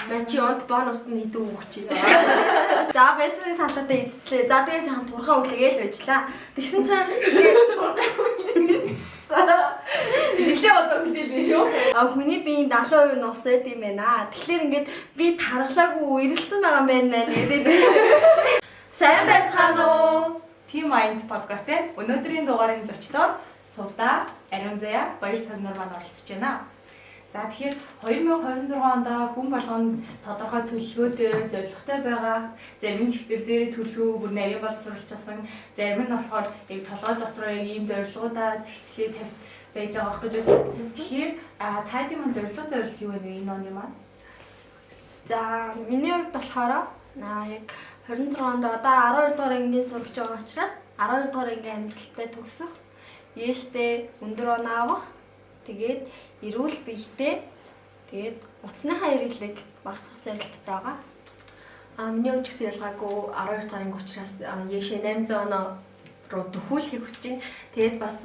Маа чи унт бонус нь хэдэн өгч юм. За бензиний салаатаа идчихлээ. За тэгээ сайхан турхаа өглөгээл байжлаа. Тэгсэн чинь Нилээ одоо хүлээлээ шүү. А хүний биеийн 70% нь ус байд юм байна. Тэгэхээр ингээд би таргалаагүй үерэлсэн байгаа юм байна мэн гэдэг. Сайн байцгаана уу? Team Minds podcast-ийн өнөөдрийн дугаарын зочдоор Сувда, Ариун Заяа, Баяр Цогнор маань оролцож байна. За тэгэхээр 2026 онд хүн болгонд тодорхой төлөвлөгөөтэй, зорилготой байгаа. Зарим нь дэвтэр дээр төлөвлөгөө бүр нарийн боловсруулчихсан. Зарим нь болохоор яг толгой дотор яг ийм зорилгоудаа зэгцлээ тавь байж байгаа байх гэж боддог. Тэгэхээр та хэдийн маань зорилго зорилго юу вэ энэ оны маань? За миний хувьд болохоор наа яг 26 онд одоо 12 дугаар ангийн сурагч байгаа учраас 12 дугаар ангийн амжилттай төгсөх, ээштэй өндөр оноо авах, тэгээд эрүүл биетэй, тэгээд утасныхаа хэрэглээг багасгах зорилттой байгаа. А миний хувьд ч гэсэн ялгаагүй 12 дугаар анги учраас ээшээ 800 оноо руу дөхүүлэхийг хүсэж байна. Тэгээд бас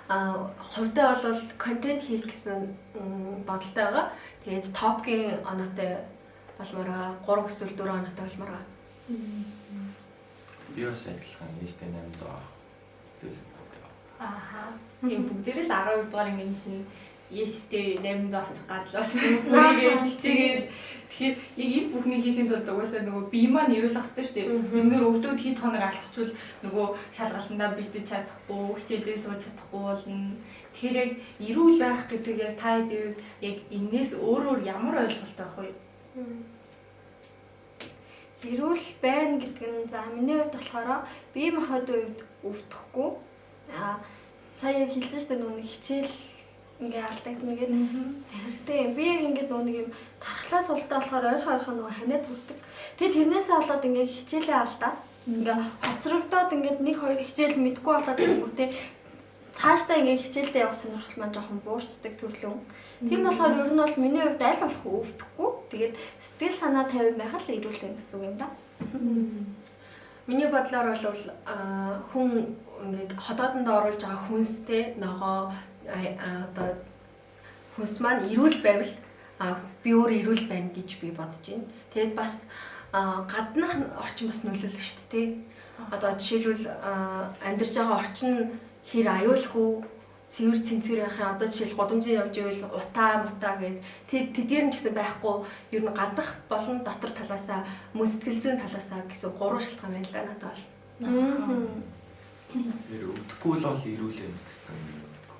хувьдаа бол контент хийх гэсэн бодолтой байгаа. Тэгээд топгийн оноотой болмоор байгаа. 3 эсвэл 4 оноотой болмоор байгаа. Би бас адилхан нийтдээ 800 авах төлөвлөгөөтэй. Ааха. Яг бүгдээрээ л 12 дугаар ангийн чинь ээштэй 800 авчих гадлаас өөрийгөө хичээгээл тэгэхээр яг энэ бүхнийг хийхин тулд угаасаа нөгөө бие маань эрүүл ах хэрэгтэй шүү дээ. Бид нөр өвдөд хэд хоног алдчихвал нөгөө шалгалтандаа бэлдэж чадахгүй, хичээлдээ сууж чадахгүй болно. Тэгэхээр яг эрүүл байх гэдэг яг та хэд яг энээс өөрөөр ямар ойлголт авах вэ? Эрүүл байна гэдэг нь за миний хувьд болохоор бие махбодын хувьд өвдөхгүй. Аа сая яг хэлсэн шүү дээ нөгөө нэг хичээл ингээ алдагдана гэдэг. Хэрэгтэй юм. Би яг ингээд нөгөө нэг юм тархлаа султаа болохоор ойрхон ойрхон нөгөө ханиад хүрдэг. Тэгээ тэрнээсээ болоод ингээ хичээлээ алдаад ингээ хоцрогдоод ингээд нэг хоёр хичээл мэдгүй болоод ирэнгүүтээ цаашдаа ингээ хичээлдээ явах сонирхол маань жоохон буурчдаг төрлөн. Тийм болохоор ер нь бол миний хувьд аль болох өвдөхгүй. Тэгээд сэтгэл санаа тайван байх л эрүүл юм гэсэн үг юм да. Миний бодлоор бол хүн ингээд хотоодонд оруулж байгаа хүнстэй ногоо одоо хүнс маань эрүүл байвал би өөрөө эрүүл байна гэж би бодож байна. Тэгээд бас гаднах орчин бас нөлөөлөх шүү дээ. Одоо жишээлбэл амьдарч байгаа орчин хэр аюулгүй цэвэр цэмцгэр байх юм. Одоо жишээл гудамжинд явж ивэл утаа мутаа гэд тэдгээр нь ч гэсэн байхгүй ер нь гаднах болон дотор талаасаа мөн сэтгэл зүйн талаасаа гэсэн гурван шалтгаан байна л да надад бол. Тэр өвдөхгүй л бол эрүүл юм гэсэн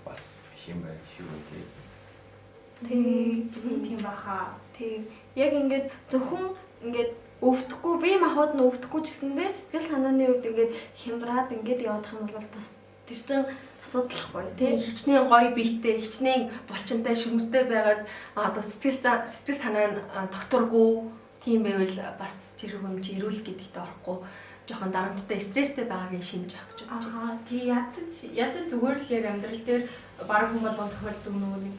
бас биш юм байна шүү дээ. Тийм. Тийм баха. Тийм. Яг ингээд зөвхөн ингээд өвдөхгүй бие махбод нь өвдөхгүй ч гэсэндээ сэтгэл санааны хувьд ингээд хямраад ингээд явах юм бол бас тэр чин асуудал байхгүй Тийм тий. хичнээн гоё биетэй, хичнээн булчинтай, шүмстэй байгаад одоо сэтгэл санаа нь докторгүй тийм байвал бас тэр хүн чи эрүүл гэдэгт орохгүй жоохон дарамттай, стресстэй байгаагийн шинж байх гэж бодож байна. Аа тий ядаж зүгээр л яг амьдрал дээр бараг хүн болгон тохиолдог нөгөө нэг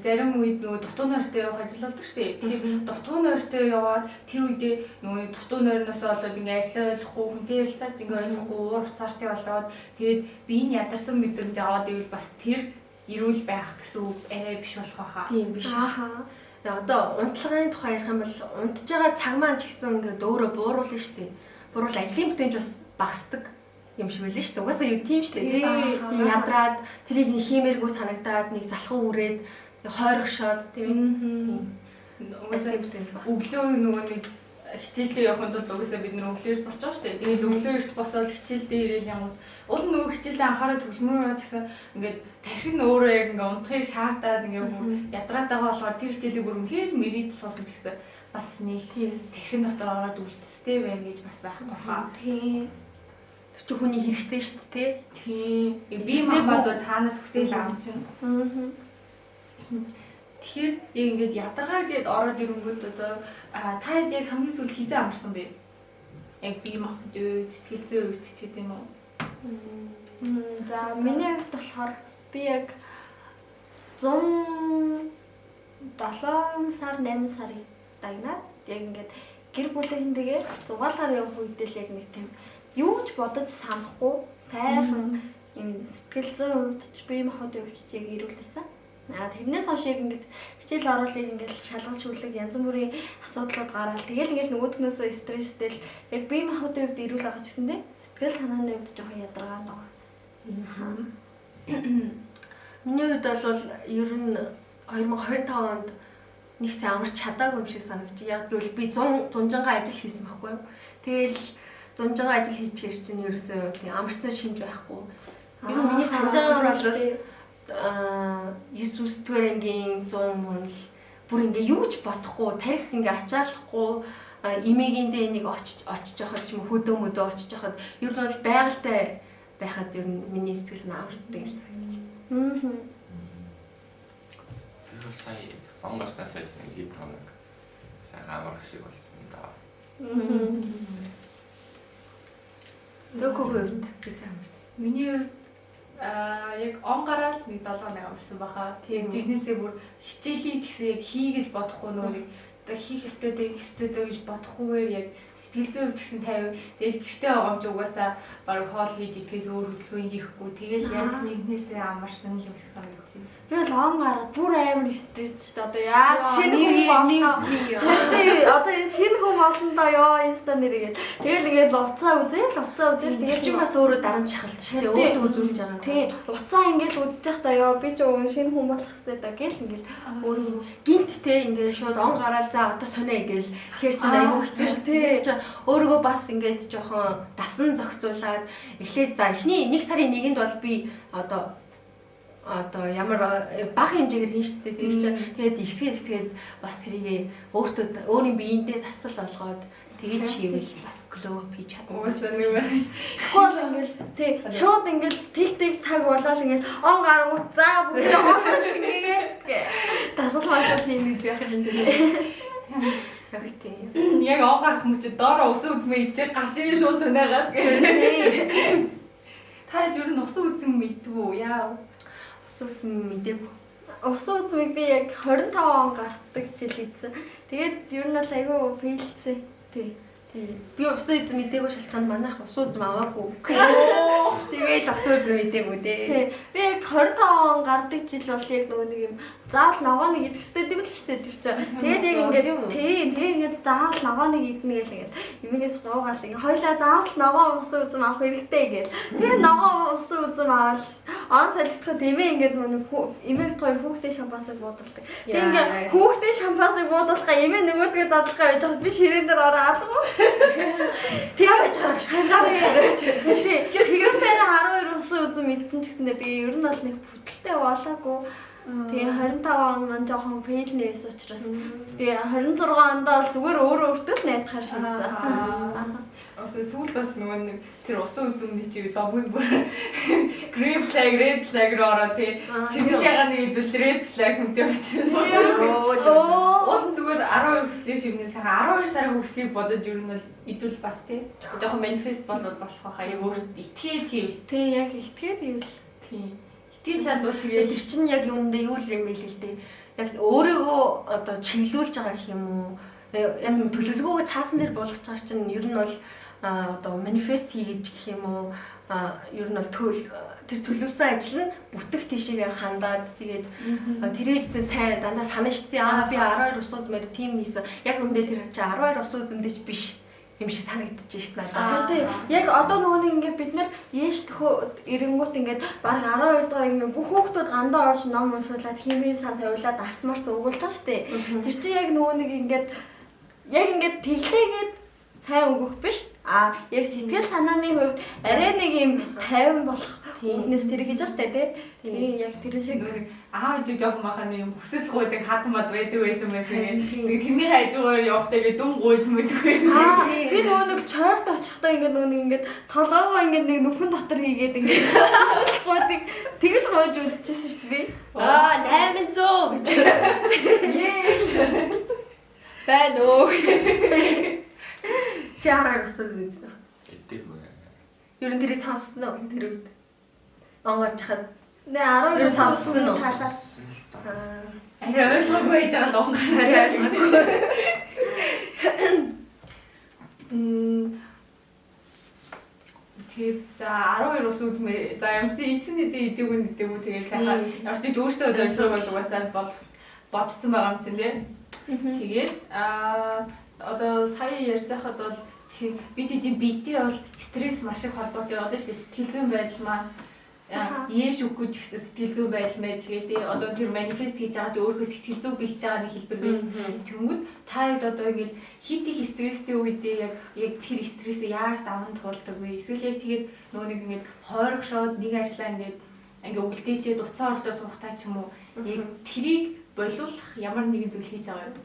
зарим үед нөгөө дутуу нойртой явах ажил болдог шүү дээ. Тэгэхээр дутуу нойртой яваад тэр үедээ нөгөө дутуу нойрноос болоод ингээ ажиллаа ойлгохгүй, хүнтэй ярилцаад ингээ ойлгохгүй, уур уцаартай болоод тэгээд биеийн ядарсан мэдрэмж аваад ивэл бас тэр эрүүл байх гэсэн үг арай биш болох байхаа. Тийм биш. Ааха. Одоо унтлагын тухай ярих юм бол унтж байгаа цаг маань ч гэсэн ингээд өөрөө бууруулна шүү дээ. Буруул ажлын бүтэмж бас багасдаг юм шиг байлаа шүү дээ. Угаасаа юу тийм шүү дээ. Тийм ядраад тэрийг нэг хиймээргүй санагдаад нэг залхуу үрээд хойрогшоод тийм ээ. Угаасаа Ажлын бүтэмж багас. өглөө нөгөө нэг хичээлдээ явахын тулд угаасаа бид нар өглөө эрт босч байгаа шүү дээ. Тэгээд өглөө эрт босоод хичээлдээ ирээл янгууд уул нөгөө хичээлдээ анхаарал төвлөрмөр байгаа ч гэсэн ингээд тархин өөрөө яг ингээд унтахыг шаардаад ингээд бүр ядраатайгаа болохоор тэр хичээлийг бүр үнэхээр мэрийд суусан ч гэсэн бас нэг тархин дотор ороод үлдстэй байна гэж бас байхгүй хаа. Тийм. Тэр чинь хүний хэрэгцээ шүү дээ, тий. Тийм. Би Хэрэгцээгүй. махбод цаанаас хүсэл амчин. Аа. Тэгэхээр яг ингээд ядаргаа гээд ороод ирэнгүүт одоо та хэд яг хамгийн сүүлд хизээ амарсан бэ? Яг бие махбод үед, сэтгэл зүйн үед ч гэдэг юм уу? За миний хувьд болохоор би яг 107 сар 8 сарын дагнаад яг ингээд гэр бүлийнхэнтэйгээ зугаалгаар явах үедээ л яг нэг тийм юу ч бодож санахгүй сайхан юм сэтгэл зүйн хувьд ч бие махбодын хувьд ч яг эрүүлсэн. Аа тэрнээс хойш яг ингээд хичээл оруулыг ингээд шалгалт шүлэг янз бүрийн асуудлууд гараал тэгэл ингээд нөгөөднөөсөө стресстэй л яг бие махбодын хувьд эрүүл байгаа ч гэсэн те сэтгэл санааны хувьд жоохон ядаргаанд байгаа. Миний хувьд бол ер нь 2025 онд нэг сайн амарч чадаагүй юм шиг санагдчих. Яг гэвэл би 100 зунжангаа ажил хийсэн байхгүй юу. Тэгэл зунжангаа ажил хийчихэр чинь ерөөсөө тийм амарсан шинж байхгүй. Ер нь миний санаж байгаагаар бол 9 9-р ангийн 100 мөн л бүр ингээ юу ч бодохгүй, тарих ингээ ачаалахгүй эмээгийн нэг очиж очиж явахад ч юм хөдөө мөдөө очиж явахад ер нь бол байгальтай байхад ер нь миний сэтгэл санаа амардаг юм санагдчих. Аа. Би бол сая он гарснаас хойш нэг хэд хоног сайхан амарх шиг болсон да. Аа. Дөхөгийн хувьд гэж амарч. Миний хувьд яг он гараад нэг 7 хоног амарсан баха. Тийм үү. Тэгнээсээ бүр хичээлийг тэгсэн яг хий гэж бодохгүй нөгөө нэг одоо хийх ёстой дэ хийх ёстой дэ гэж бодохгүйгээр яг сэтгэл зүйн хувьд гэсэн 50. Тэгэл гэртээ байгаа юм чи угаасаа бараг хоол хийж идэхээс өөр хөдөлгөөн хийхгүй. Тэгэл яг жинхнээсээ амарсан юм шиг санагдаж байна. Би бол он гараад бүр амар стресс шүү дээ. Одоо яаж шинэ хүн болно. Тий, одоо шинэ хүн болно доо ёо инста нэргээд. Тэгэл ингээд уцаа үзэл, уцаа үзэл Тэр чинь бас өөрөө дарамт шахалт шүү дээ. Өөртөө үзүүлж байгаа. Тий, уцаа ингээд үзэж байхдаа ёо би ч өвөн шинэ хүн болох хэрэгтэй даа гэл ингээд өөрөө гинт те ингээд шууд он гараал за одоо сонио гээл тэгэхээр чинь айгүй хэцүү шүү дээ. Тэгэхээр чинь өөрийгөө бас ингээд жоохон дасан зохицуулаад эхлээд за эхний 1 сарын 1-нд бол би одоо ямар бага хэмжээгээр хийн шүү дээ. Тэр чинь тэгээд ихсгээ бас тэрийг өөртөө өөрийн биеиндээ тасал болгоод тэгэж хийвэл бас glow up хийж чадна. Угаасаа нэг байна. Тэгвэл ингээл тий шууд ингээл тэг тэг цаг болоод ингээл он гарангуут за бүгд хоолой шингээгээд тасал масал хийнэ гэж байх юм шүү дээ. Яг тийм. Яг он гарах хүмүүс чи доороо усан үзмээ ичээ гарч ирээ шууд сунагаад гэх. Та ер нь усан үзэн мэдв үү? Яа. Усан үзм мдээгүй. Усан үзмийг би яг 25 он гардаг жил хийсэн. Тэгээд ер нь бол айгүй фейлсэн. Тий. Тий. Би усан үзм мдээгүй шалтгаан манайх усан үзм аваагүй. Тэгээл усан үзм мдээгүй дээ. Тий. Би яг 25 он гардаг жил бол яг нөгөө нэг юм заавал ногоо нэг идэх хэрэгтэй юм л шүү дээ тэр чинь. Тэгээд яг ингээд тий, тэгээ ингээд заавал ногоо нэг идэнэ гэл ингээд эмээгээс гуугаал ингээд хоёлаа заавал ногоо усан үзм авах хэрэгтэй гэл. Тэгээ ногоо усан үзм аваад он солигдоход эмээ ингээд нөгөө нэг эмээ бит хоёр хүүхдээ шампансыг буудулдаг. Тэгээ ингээд хүүхдээ шампансыг буудуулахаа эмээ нөгөөдгөө задлахаа байж байхад би ширээн дээр ороо алгуу. Тэгээ байж байгаа юм. За байж байгаа гэж. Тий. Тэгээс мэрэ 12 усан үзм идсэн ч гэсэндээ тэгээ ер нь бол нэг бүтэлтэй болоогүй. Тэгээ 25 он маань жоохон фейл нээсэн учраас тэгээ 26 онд бол зүгээр өөрөө өөртөө л найдахаар шийдсэн. Усан сүүлд бас нөгөө нэг тэр усан үзмний чи домын бүр green flag, red flag руу ороо тий. Чиний яга нэг идвэл red flag хүнтэй очив. Уул зүгээр 12 хүслийн шивнээ сайхан 12 сарын хүслийг бодож ер нь бол идвэл бас тий. Жоохон manifest болоод болох байхаа. Яг өөрт итгээд хийвэл. Тий, яг итгээд хийвэл. Тий. Итгэж чадвал тэгээд тэр чинь яг юундээ юу л юм бэ л дээ. Яг өөрийгөө одоо чиглүүлж байгаа гэх юм уу? Яг төлөвлөгөөгөө цаасан дээр буулгаж байгаа чинь ер нь бол одоо манифест хийгэж гэх юм уу? Ер нь бол тэр төлөвлөсөн ажил нь бүтэх тийшээгээ хандаад тэгээд тэрийгсэн сайн дандаа санаа штэ. Аа би 12 ус үзмээр тийм хийсэн. Яг үндэ тэр чинь 12 ус үзмдээ ч биш юм шиг санагдчихэж шít надад. Тий. Яг одоо нөгөө нэг ингээд бид нар ээш төхөө эренгүүт ингээд баг 12 дугаар ингээд бүх хүүхдүүд гандаа орж ном уншуулад химийн сан тавиулаад арц марц угуулж байгаа штэ. Тэр чинь яг нөгөө нэг ингээд яг ингээд тэглээгээд сайн өгөх биш. А яг сэтгэл санааны хувьд арай нэг юм тайван болох үүднээс тэр хийж байгаа штэ тий. Тийм яг тэр шиг аав ээж жоохон баха нэг юм хүсэл гуйдаг хат мад байдаг байсан байсан. Нэг тэрний хажуугаар явахдаа ингээд дүн гуйж мэдгүй. Би нөгөө нэг чойрт очихдоо ингээд нөгөө нэг ингээд толгоогоо ингээд нэг нүхэн дотор хийгээд ингээд хүсэл гуйдаг тэгэж гуйж үзчихсэн шүү дээ би. Аа 800 гэж. Байна уу. Чи 12 усыг үзсэн үү? Эдээгүй. Ер нь тэрийг сонссон уу тэр үед? Он гарч хахад Нэ 12 сонссон уу? Талаас. Арай ойлгоогүй байж байгаа л он гарч. Арай ойлгоогүй. Тэгээд за 12 ус үзмээ. За ямар ч эцэн хэдий идээгүү нэдэгүү тэгээд сайхан ямар ч өөртөө ойлгох бол угаасаа бол бодцсон байгаа юм чинь тий. Тэгээд одоо сая ярьж байхад бол чи бид хэдийн биетэй бол стресс маш их холбоотой яваад шүү дээ. Сэтгэл зүйн байдал маань ээш үгүй ч гэсэн сэтгэл зүйн байдал байдал гээл тий. Одоо тэр манифест хийж байгаа чи өөрөө сэтгэл зүй бэлж байгаа нэг хэлбэр байл. Тэнгүүд та хэд одоо ингээл хит их стресстэй үедээ яг тэр стрессээ яаж даван туулдаг вэ? Эсвэл яг тэгээд нөгөө нэг ингээд хойрогшоод нэг ажиллаа ингээд ингээ үлдээчээд уцаа оролдоо суухтаа ч юм уу яг тэрийг болиулах ямар нэгэн зүйл хийж байгаа юм?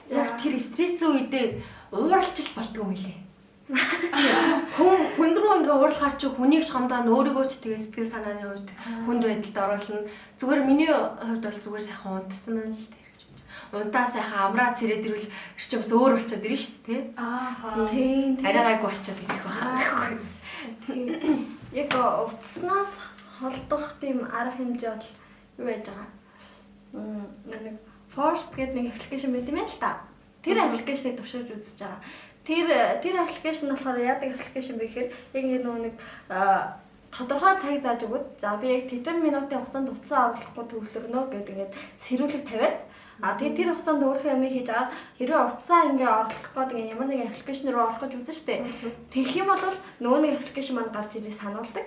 Яг тэр стресс үедээ ууралж л болдгоо юм лээ. Хүн рүү ингээ уурлахаар чи хүнийг ч гомдоо өөрийгөө ч тэгээ сэтгэл санааны хувьд хүнд байдалд оруулна. Зүгээр миний хувьд бол зүгээр сайхан унтсан нь л тэр гэж бодож. Унтаа сайхан амраа царээд ирвэл тэр чинь бас өөр болчиход ирнэ шүү дээ, тий. Аа. Тийм. Арай гайгүй болчиход ирэх байхаа гэхгүй. Яг утаснаас холдох тийм арга хэмжээ бол юу байж байгаа. Нэг Force гэдэг нэг аппликейшн байт юм байна л та. Тэр аппликейшнийг туршиж үзэж байгаа. Тэр аппликейшн болохоор яадаг аппликейшн бэ гэхээр яг ингэ нөгөө нэг тодорхой цаг зааж өгöd. За би яг тэдэн минутын хугацаанд утсаа оруулахгүй төвлөрнө гэдэг ингээд сэрүүлэг тавиад тэгээд тэр хугацаанд өөрийнхөө юмыг хийж байгаа. Хэрвээ утсаа ингээ орлох гээд ингээ ямар нэгэн аппликейшн руу орох гэж үзэн штэ. Тэгэх юм бол нөгөө нэг аппликейшн маань гарч ирээ сануулдаг.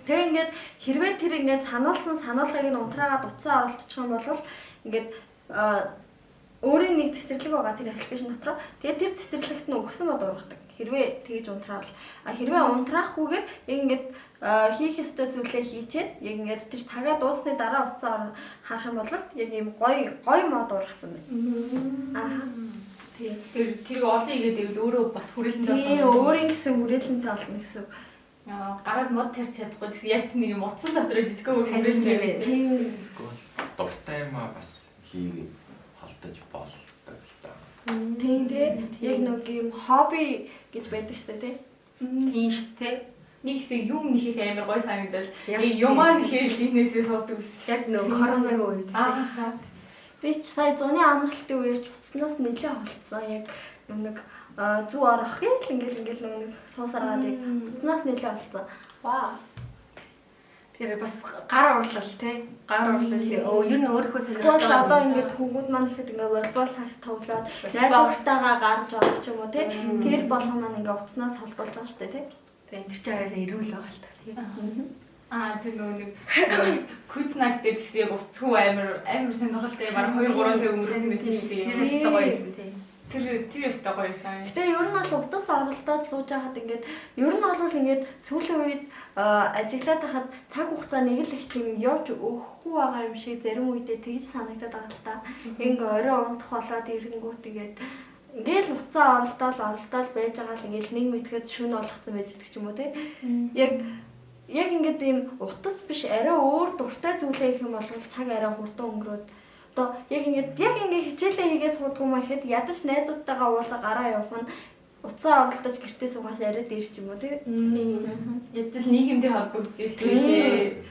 Тэгээ ингээд хэрвээ тэр ингээд сануулсан сануулгыг нь унтраагаад утсаа оруулчих юм бол ингээд өөрийн нэг цэцэрлэг байгаа тэр аппликейшн дотор. Тэгээд тэр цэцэрлэгт нь өгсөн мод ургадаг. Хэрвээ тэгж унтраавал. А хэрвээ унтраахгүйгээр яг ингээд хийх ёстой зүйлээ хийчээд яг ингээд тэр цагаа дууссаны дараа утсаа харах юм бол яг ийм гоё гоё мод ургасан байна. Аа. Тийм. Тэр тэрийг олон хийгээд байвал өөрөө бас хүрээлэнтэй болно. Тийм, өөрийн гэсэн хүрээлэнтэй болно гэсэн. Гараад мод тарьж чадахгүй гэсэн яаж нэг юм утсан дотор жижигхэн өөр хүрээлэнтэй байх. Тийм. Эсвэл дуртай юмаа бас хийгээд холдож болдог л та. Тийм тий. Яг нэг юм хобби гэж байдаг шүү дээ тий. Тийм шүү дээ. Нэг хэсэг юм нэхэх амар гоё санагдал. Яг юмаа нэхэл жинээсээ суудаг ус. Яг нөө коронагийн үед. Аа. Би ч сая зуны амралтын үеэрч утаснаас нэлээд холдсон. Яг нэг зүг орох гэл ингээл нэг суусаргаад яг утаснаас нэлээд холдсон. Вау. Тэр бас гар урлал тий. Гар урлал. Ер нь өөрийнхөө сонирхож байгаа. Одоо ингээд хүмүүд маань ихэд ингээд волейбол сагс тоглоод найзуудтайгаа гарч орох ч юм уу тий. Тэр болгон маань ингээд утаснаас холдуулж байгаа шүү дээ тий. Тэр чинь арай эрүүл байгаа л та тий. Аа тэр нөгөө нэг quiz night дээр ч гэсэн яг уцгүй амар сонирхолтой баг 2 3 цаг өнгөрсөн байсан шүү дээ. Тэр өстой гоё байсан тий. Тэр өстой гоё байсан. Гэтэ ер нь бол утас оролдоод сууж байхад ингээд ер нь бол ингээд сүүлийн үед ажиглаад байхад цаг хугацаа нэг л их тийм явж өгөхгүй байгаа юм шиг зарим үедээ тэгж санагдаад байгаа л та. Ингээ орой унтах болоод ирэнгүүт ингээд ингээл утсаа оролдоол байж байгаа л ингээл нэг мэдхэд шүн болгоцсон байж идэх ч юм уу тий. Яг ингээд ийм утас биш арай өөр дуртай зүйлээ хийх юм бол цаг арай хурдан өнгөрөөд одоо яг ингээд хичээлээ хийгээд суудгүй маа ихэд ядаж найзуудтайгаа уулзаа гараа явах нь утсаа оролдож гэртээ суугаас арай дээр ч юм уу тий. Ядаж л нийгэмтэй холбогдож шүү дээ.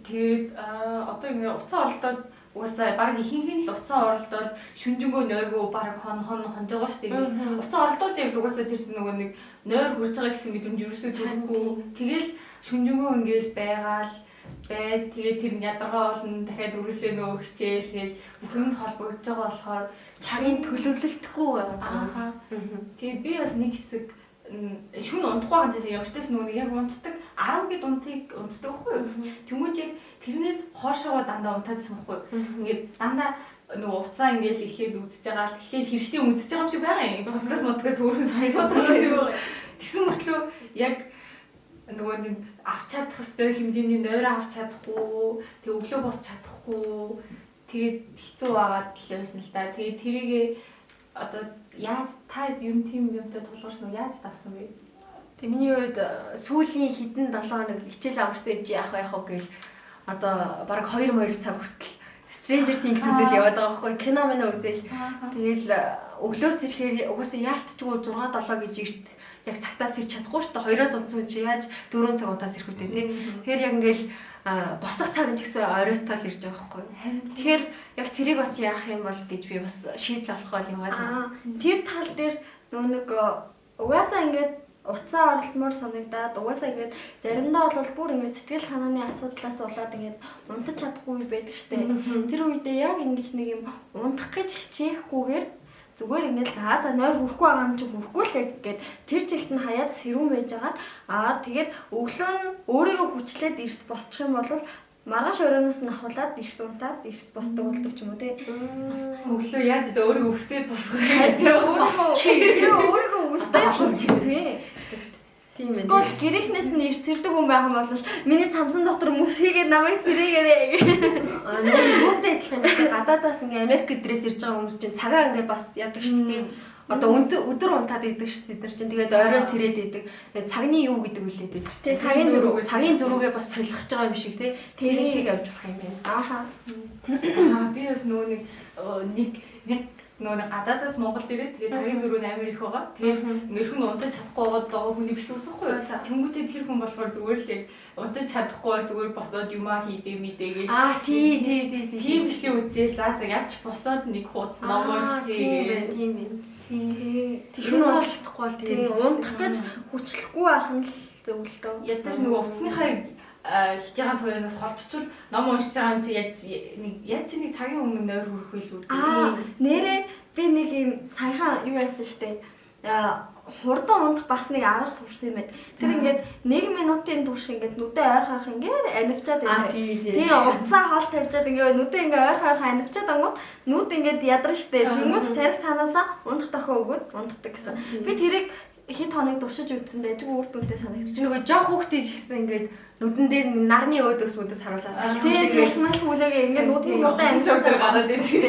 Тэгээд одоо ингээд утсаа оролдоод угаасаа баг ихэнх нь л утсаа оролдоод шүнжэнгөө нойргөө баг хон хонж байгаа шүү дээ. Утсаа оролдоод байвал угаасаа тэр чинь нөгөө нэг нойр хүрж байгаа гэсэн мэдрэмж ерөөсөө төрөхгүй. Тэгэл шүнжэнгөө ингээл байгаал байд. Тэгээд тэр нь ядаргаа болно. Дахиад үргэлжлээ нөгөө хичээл гээл бүх юмд холбогдож байгаа болохоор цагийн төлөвлөлтгүй байгаа. Тэгээд би бас нэг хэсэг шүн унтахгүй байгаа юм ямар ч тааш нөгөө нэг яг унтдаг 10 гэд унтыг унтдаг байхгүй юу. Тэнгүүд яг тэрнээс хоошоогоо дандаа унтаадсан байхгүй юу. Ингээд дандаа нөгөө уцаа ингээл ихээл үзэж байгаа л эхлээл хэрэгтэй юм үзэж байгаа юм шиг байгаа юм. Подкаст өөрхөн сонсоод байгаа юм шиг байгаа. Тэгсэн мөртлөө яг нөгөө нэг авч чадах ёстой хэмжээний нойроо авч чадахгүй, тэг өглөө босч чадахгүй, тэгээд хэцүү байгаад л байсан л да. Тэгээд тэрийгээ одоо яаж та ер нь тийм юмтай тулгарсан уу? Яаж давсан бэ? Тэг миний хувьд сүүлийн хэдэн 7 хоног хичээл амарсан юм чи яах вэ гэл одоо бараг 2 цаг хүртэл Stranger Things үзээд яваад байгаа байхгүй кино минь үзээл. Тэгэл өглөөс ирэхээр угаасаа яалтчгүй 6 7 гэж эрт яг цагтаас ирч чадахгүй шүү дээ. 2-оос унтсан чи яаж 4 цаг унтаас ирэх үү те. Тэгэхээр яг ингээл босох цаг нь ч гэсэн оройтол ирж байгаа байхгүй. Тэгэхээр яг тэрийг бас яах юм бол гэж би бас шийдэл олох гол юм аа. Тэр тал дээр нөгөө нэг Угаасаа ингээд утсаа орломоор санагдаад угаасаа ингээд заримдаа бол бүр ингээд сэтгэл санааны асуудлаас болоод ингээд унтаж чадахгүй үе байдаг штэ. Тэр үедээ яг ингэж нэг юм унтах гэж хичээхгүйгээр зүгээр ингээд за за нойр хүрхгүй байгаа юм чи хүрхгүй л гээд тэр чигт нь хаяад сэрүүн байж агаад тэгээд өглөө нь өөрийгөө хүчлээд эрт босчих юм бол маргааш оройноос нь ахуулаад эрт унтаад эрт босдог болдог ч юм уу тий. Өглөө яаж ч өөрийгөө өстэй босгох юм. Босчих. Өөрийгөө өстэй босчих тий. Тийм ээ. Эсвэл гэрийнхнээс нь эрт сэрдэг хүн байх юм бол миний цамсан дотор мөс хийгээд намайг сэрийгээрэй. Аа нэг юутай адилхан юм бэ? Гадаадаас ингээ Америк гэдрээс ирж байгаа хүмүүс чинь цагаа ингээ бас яадаг шүү дээ. Одоо өдөр унтаад идэг шүү дээ. Тэр чинь тэгээд орой сэрээд идэг. Тэгээд цагны юу гэдэг үлээ дээ. Тэг цагийн зөрүү. Цагийн зөрүүгээ бас солих байгаа юм шиг тий. Тэр шиг явж болох юм байна. Ааха. Аа би бас нөгөө нэг нэг нөгөө нэг гадаадаас Монголд ирээд тэгээд цагийн зөрүү нь амар их байгаа. Тэгээд ингээ шүн унтаж чадахгүй байгаа хүний бичлэг үзэхгүй юу? Тэнгүүтээ тэр хүн болохоор зүгээр л яг унтаж чадахгүй бол зүгээр босоод юмаа хийдэ мэдээгээл. Аа тий тий тий тий. Тийм бичлэг үзээл за за яаж босоод нэг хууц ном уншчих. Тийм байна, тийм байна. Тий. Тэг шүн унтаж чадахгүй бол тэгээд унтах гэж хүчлэхгүй байх нь л зөв л дөө. Ядаж нөгөө утасныхаа хитийн туяанаас холдчихвол ном уншиж байгаа юм чи яаж нэг яаж нэг цагийн өмнө нойр хүрэх байлгүй дээ. Аа нэрээ би нэг юм саяхан юу яасан штэ. Хурдан унтах бас нэг арга сурсан юм байна. Тэр ингээд 1 минутын турш ингээд нүдээ ойр харах ингээд анивчаад байсан. Тийм утсаа хоол тавьчаад ингээд нүдээ ингээд ойр харах анивчаад ангууд нүд ингээд ядарна штэ. Тэнгүүд тарих цаанаасаа унтах тохио өгөөд унтдаг гэсэн. Би тэрийг хэд хоног туршиж үзсэн дээ. Ажиг үр дүнтэй санагдчих. Нөгөө жоох хүүхдээ ч гэсэн ингээд нүдэн дээр нарны өөдөөс мүдээс харуулаа. Салхи хүлээгээ ингээд нүдэн хурдан амжиг дээр гараад ирдэг.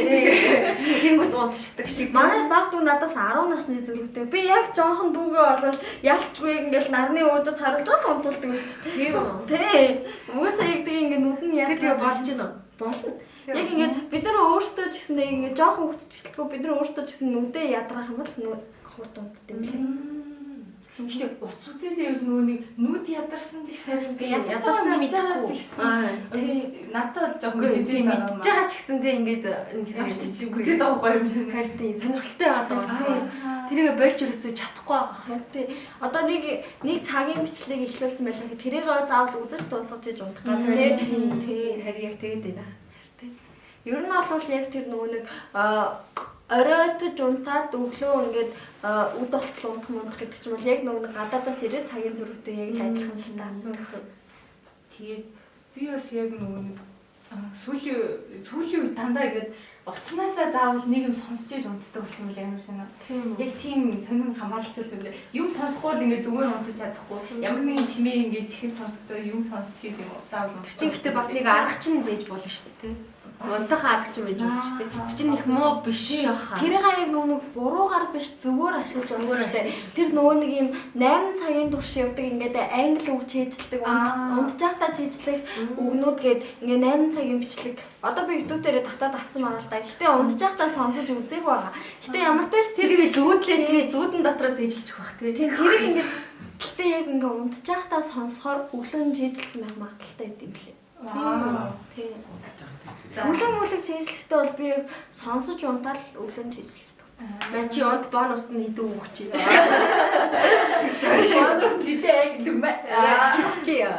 Тэнгүүд унтчихдаг шиг. Манай баг дүү надаас 10 насны зөрүүтэй. Би яг жоохон дүүгээ болоод ялчгүй ингээд нарны өөдөөс харуулж л унтуулдаг байсан шүү. Тийм үү? Тий. Угаасаа яг тэг ингээд нүдэн яа. Тэр тэгээ болж гинэ. Болно. Яг ингээд бид нар өөрсдөө ч гэсэн ингээд жоохон хүүхд ч гэлтгүй бид нар өөрсдөө ч гэсэн нүдээ ядрах юм бол хурд унтдаг юм лээ. Гэхдээ утас үзээд байвал нөгөө нэг нүд ядарсан ч их сайн ингээ ядарснаа мэдэхгүй. Тий, надад бол жоохон мэдээд мэдж байгаа ч гэсэн тий ингээд үзээд байгаа гоё юм шиг. Харин тий сонирхолтой байгаад байгаа. Тэрийг болж өрөөсөө чадахгүй байгаа хэрэг тий. Одоо нэг цагийн бичлэг эхлүүлсэн байлаа гэхэд тэрийг заавал үзэж дуусгаж иж унтах гэдэг тий. Тий, харин яг тэгээд байна. Тий. Ер нь бол яг тэр нөгөө нэг оройтож унтаад өглөө ингээд үд болтол унтах мунтах гэдэг чинь бол яг нөгөө гадаадаас ирээд цагийн зөрүүтэй яг л адилхан л та. Тэгээд би бас яг нөгөө нэг сүүлийн үед дандаа ингээд утаснаасаа заавал нэг юм сонсч иж унтдаг болох юм амар санаа. Яг тийм сонин хамааралтай зүйл. Юм сонсохгүй л ингээд зүгээр унтаж чадахгүй. Ямар нэгэн чимээ ингээд чихэн сонсогдоо юм сонсч иж юм уу заавал. Тэр чинь гэхдээ бас нэг арга чинь байж болно шүү дээ. Унтах арга чинь байж болно шүү дээ. Тэр чинь их муу биш хаа. Тэрийг яг нөгөө нэг буруугаар биш зөвөөр ашиглаж болно шүү дээ. Тэр нөгөө нэг юм 8 цагийн турш явдаг ингээд англи үг чийжлдэг, унтж байхдаа чийжлэх үгнүүд гээд ингээд 8 цагийн бичлэг. Одоо би YouTube дээрээ татаад авсан байгаа л да. Гэтэ унтж байхдаа сонсож үзег байгаа. Гэтэ ямар ч тач тэрийг зүүдлээ тэгээ зүүдэн дотроос ээжилчих бах тий. Тэрийг ингээд гэтэ яг ингээд унтж байхдаа сонсохоор өглөө нь чийжилсэн байх магадлалтай байд юм лээ. Тийм. Өглөө мөлөг чийжлэхдээ бол би яг сонсож унтаал өглөө нь чийжилдэг. Маа чи унт бонус нь хэдэн өгч юм. Бонус нь хэдэн англи юм бэ? Чицчээ.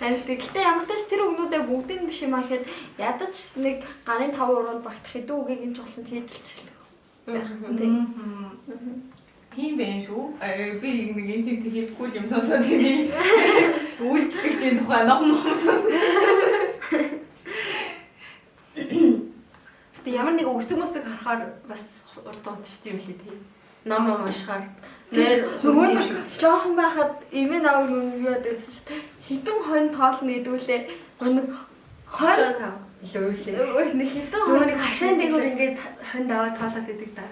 Гэтэ ямар ч тэр үгнүүдээ бүгдийг нь биш юм аа гэхэд ядаж нэг гарын 5 уруунд багтах хэдэн үгийг нь ч болсон чийжилчих байх. Тийм. Тийм байх шүү. Би нэг энэ тийм хэлэхгүй юм сонсоод тийм үйлчлэг чинь тухай ном ном сон. Гэтэ ямар нэг өсөг мөсөг харахаар бас урд унтчихд юм лээ тийм. Ном ном уншихаар нэр нөгөө жоохон байхад эмээ наваг нүг юу яадаг байсан шүү дээ. Хитэн хонь тоолно гэдгүүлээ. Нэг хонь лөөлээ. Нэг хитэн нөгөө нэг хашаан дээгүүр ингээд хонь даваа тоолоод идэг та.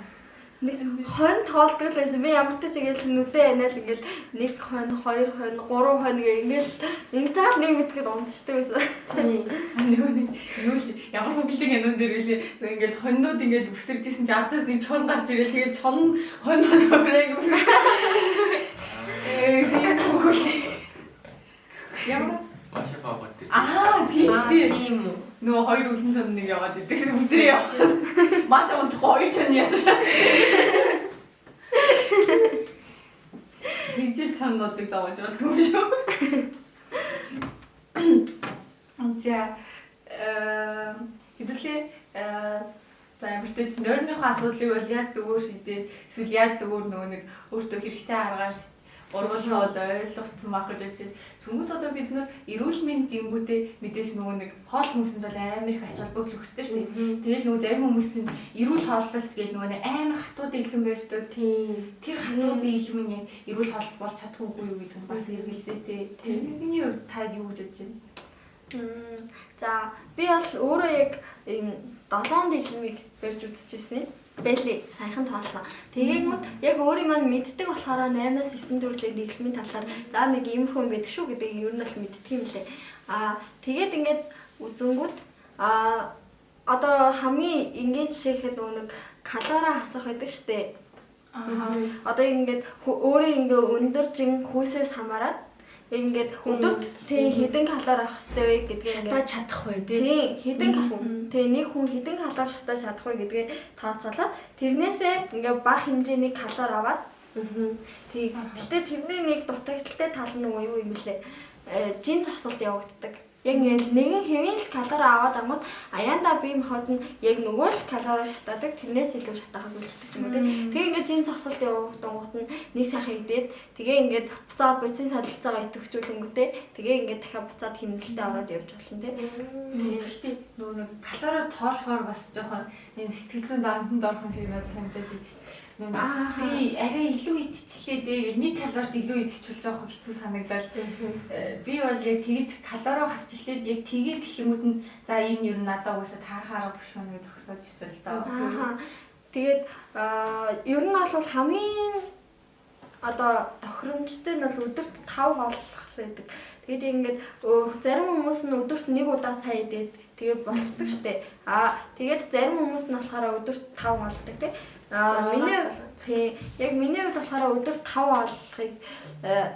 Нэг хонь тоолдог л байсан. Би ямар ч тэгэл нүдэ анаал ингээл нэг хонь, хоёр хонь, гурван хонь гэ ингээл ингэж байгаа л нэг мэдгээд унтчихдаг байсан. Нөгөө нэг юу л ямар хөнгөлтийн кинон дээр билээ. Ингээл хоньнууд ингээл өсөрж исэн чи ардаас нэг чон гарч ирэл тэгэл чон хонь хонь гэсэн. Тийм хөнгөлт. Ямар Маш бага дээр. Аа тийм шүү дээ. Тийм үү. Нөгөө хоёр үлэн чон нэг яваад идэг. Үсрээ яваад. Маш унтахгүй хоёр чон ядраа. Тэгжил чоннуудыг зовоож болдгоо юм шүү. За хэдүүлээ за ямар ч чинь нойрныхоо асуудлыг бол яаж зүгээр шийдээд эсвэл яаж зүгээр нөгөө нэг өөртөө хэрэгтэй аргаар ургуулгаа бол ойлгоцсон байх гэж бодож байна. Тэнгүүт одоо бид нар эрүүл мэнд гингүүтээ мэдээж нөгөө нэг хоол хүнсэнд бол амар их ач холбогдол өгсөй шүү дээ. Тэгэл нөгөө зарим хүмүүст нь эрүүл хооллолт гээл нөгөө нэг амар хатуу дэглэм барьдаг. Тийм. Тэр хатуу дэглэм нь яг эрүүл хооллолт болж чадахгүй юу гэдэг нь бас эргэлзээтэй. Тэрний хувьд та юу гэж бодож байна? За би бол өөрөө яг ийм 7 дэглэмийг барьж үзчихсэн. Бэлээ саяхан тоолсон. Тэгэнгүүт яг өөрийн маань мэддэг болохоор 8-аас 9 төрлийн дэглэмийн талаар за нэг иймэрхүү юм байдаг шүү гэдгийг ер нь л мэддэг юм лээ. Аа тэгээд ингээд үзэнгүүт аа одоо хамгийн энгийн жишээ гэхэд нөгөө нэг калори хасах байдаг штэ. Аа. Одоо ингээд өөрөө ингээ өндөр жин хүйсээс хамаарат ингээд өдөрт тий хэдэн калори авах хэрэгтэй вэ гэдгийг ингээд Шатаа чадах бай тий. тий хэдэн тий нэг хүн хэдэн калори шатаа чадах вэ гэдгээ тооцоолоод тэрнээсээ ингээ бага хэмжээний калори аваад тий гэтээ тэрний нэг дутагдaltaй тал нь нөгөө юу юм бэлээ жин зогсолт явагддаг. Яг ингээл нэгэн хэвийн л калори аваад ангууд аяанда бие махбод нь яг нөгөө л калори шатаадаг тэрнээс илүү шатаахыг үлддэг ч юм уу тий. Тэгээ ингээд жин зогсолт явагдангууд нь нэг сайхан идээд тэгээ ингээд буцаад бодисын солилцоогоо идэвхжүүлэнгүүтээ тэгээ ингээд дахиад буцаад хэмнэлтэд ороод явж болно тий. Гэхдээ нөгөө нэг калори тоолохоор бас жоохон юм сэтгэл зүйн дарамтанд орох юм шиг надад санагдаад байдаг. Нөгөө би арай илүү идчихлээ дээ гэл нэг калорид илүү идчихвэл жоохон хэцүү санагдал. Би бол яг тэгж калори хасч эхлээд яг тэгээд эхлэнгүүд нь за энэ ер нь надад угаасаа таарах арга биш юм гэж зогсоод ирсэн л доо. Аа. Тэгээд ер нь бол хамгийн одоо тохиромжтой нь бол өдөрт 5 хооллох байдаг. Тэгээд ингээд зарим хүмүүс нь өдөрт нэг удаа сая идээд тэгээд болчдөг штэ. Аа тэгээд зарим хүмүүс нь болохоор өдөрт 5 хоолдог тий. Аа миний тий яг миний хувьд болохоор өдөрт 5 хооллохыг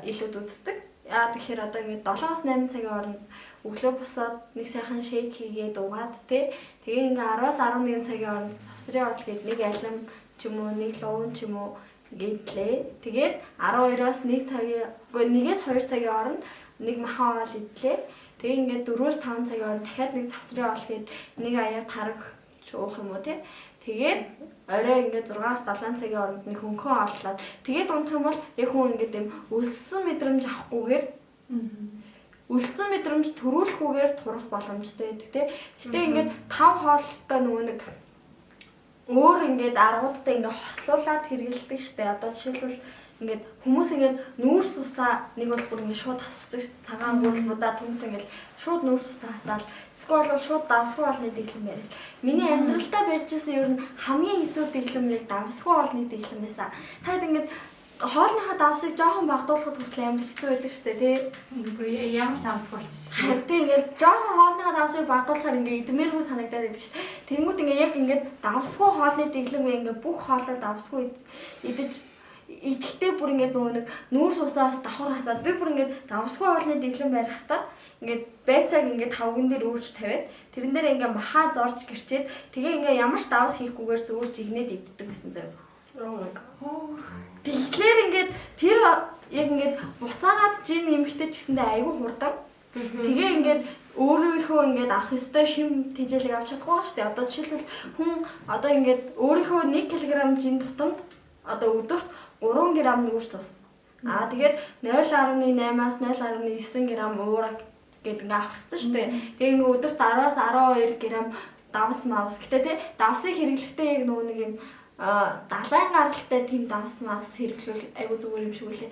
илүүд үздэг. Яа тэгэхээр одоо ингээд 7-8 цагийн хооронд өглөө босоод нэг сайхан шейк хийгээд угаад тий. Тэгээ ингээ 10-аас 11 цагийн хооронд завсрын хоол гээд нэг алим ч юм уу нэг луун ч юм уу идлээ. Тэгээд 12-оос 1 цагийн үгүй 1-ээс 2 цагийн хооронд нэг махан хоол идлээ. Тэгээ ингээд 4-5 цагийн хооронд дахиад нэг завсрын хоол гээд нэг аяа тараг ч уух юм уу тий. Тэгээд орой ингээд 6-аас 7 цагийн хооронд нэг хөнгөн хооллоод тэгээд унтах юм бол яг хүн ингээд юм өлссөн мэдрэмж авахгүйгээр өлссөн мэдрэмж төрүүлэхгүйгээр турах боломжтой байдаг тий. Гэтэ ингээд 5 хоолтой нөгөө нэг өөр ингээд аргуудтай ингээд хослуулад хэрэгэлдэг штэ. Одоо жишээлбэл ингээд хүмүүс ингээд нүүрс усаа нэг бол бүр ингээд шууд хасдаг штэ. Цагаан гурал будаа төмс ингээд шууд нүүрс усаа хасаал. Эсвэл бол шууд давсгүй хоолны дэглэм барил. Миний амьдралдаа барьжсэн ер нь хамгийн хэцүү дэглэм яг давсгүй хоолны дэглэм байсан. Та хэд ингээд хоолныхоо давсыг жоохон багадуулахад хүртэл амар хэцүү байдаг штэ тий. Бүр ямар ч амтгүй болчихсон. Харин тийм ингээд жоохон хоолныхоо давсыг багадуулахаар ингээд идмээргүй санагдаад байдаг штэ. Тэнгүүд ингээд яг ингээд давсгүй хоолны дэглэм ингээд бүх хоолоо давсгүй идэж идэхдээ бүр ингээд нөгөө нэг нүүрс усаас давхар хасаад би бүр ингээд давсгүй хоолны дэглэм барихтаа ингээд байцааг ингээд тавган дээр өөрч тавиад тэрэн дээр ингээд махаа зорж гэрчээд тэгээ ингээд ямар ч давс хийхгүйгээр зүгээр жигнээд иддэг гэсэн заяа. Oh my god. Тэгэхээр ингээд тэр яг ингээд буцаагаад жин нэмэхтэй ч гэсэндээ айгүй хурдан. Тэгээ ингээд өөрийнхөө ингээд авах ёстой шим тэжээлийг авч чадахгүй шүү дээ. Одоо жишээлбэл хүн одоо ингээд өөрийнхөө 1 кг жин тутамд одоо өдөрт 3 г нүүрс ус. Аа тэгээд 0.8-аас 0.9 г уураг гэдэг ингээд авах ёстой шүү дээ. Тэгээ ингээд өдөрт 10-аас 12 г давс мавс. Гэтэ тий давсыг хэрэглэхдээ яг нөгөө нэг юм далайн гаралтай тийм давс мавс хэрэглүүл айгу зүгээр юм шиг үлээ.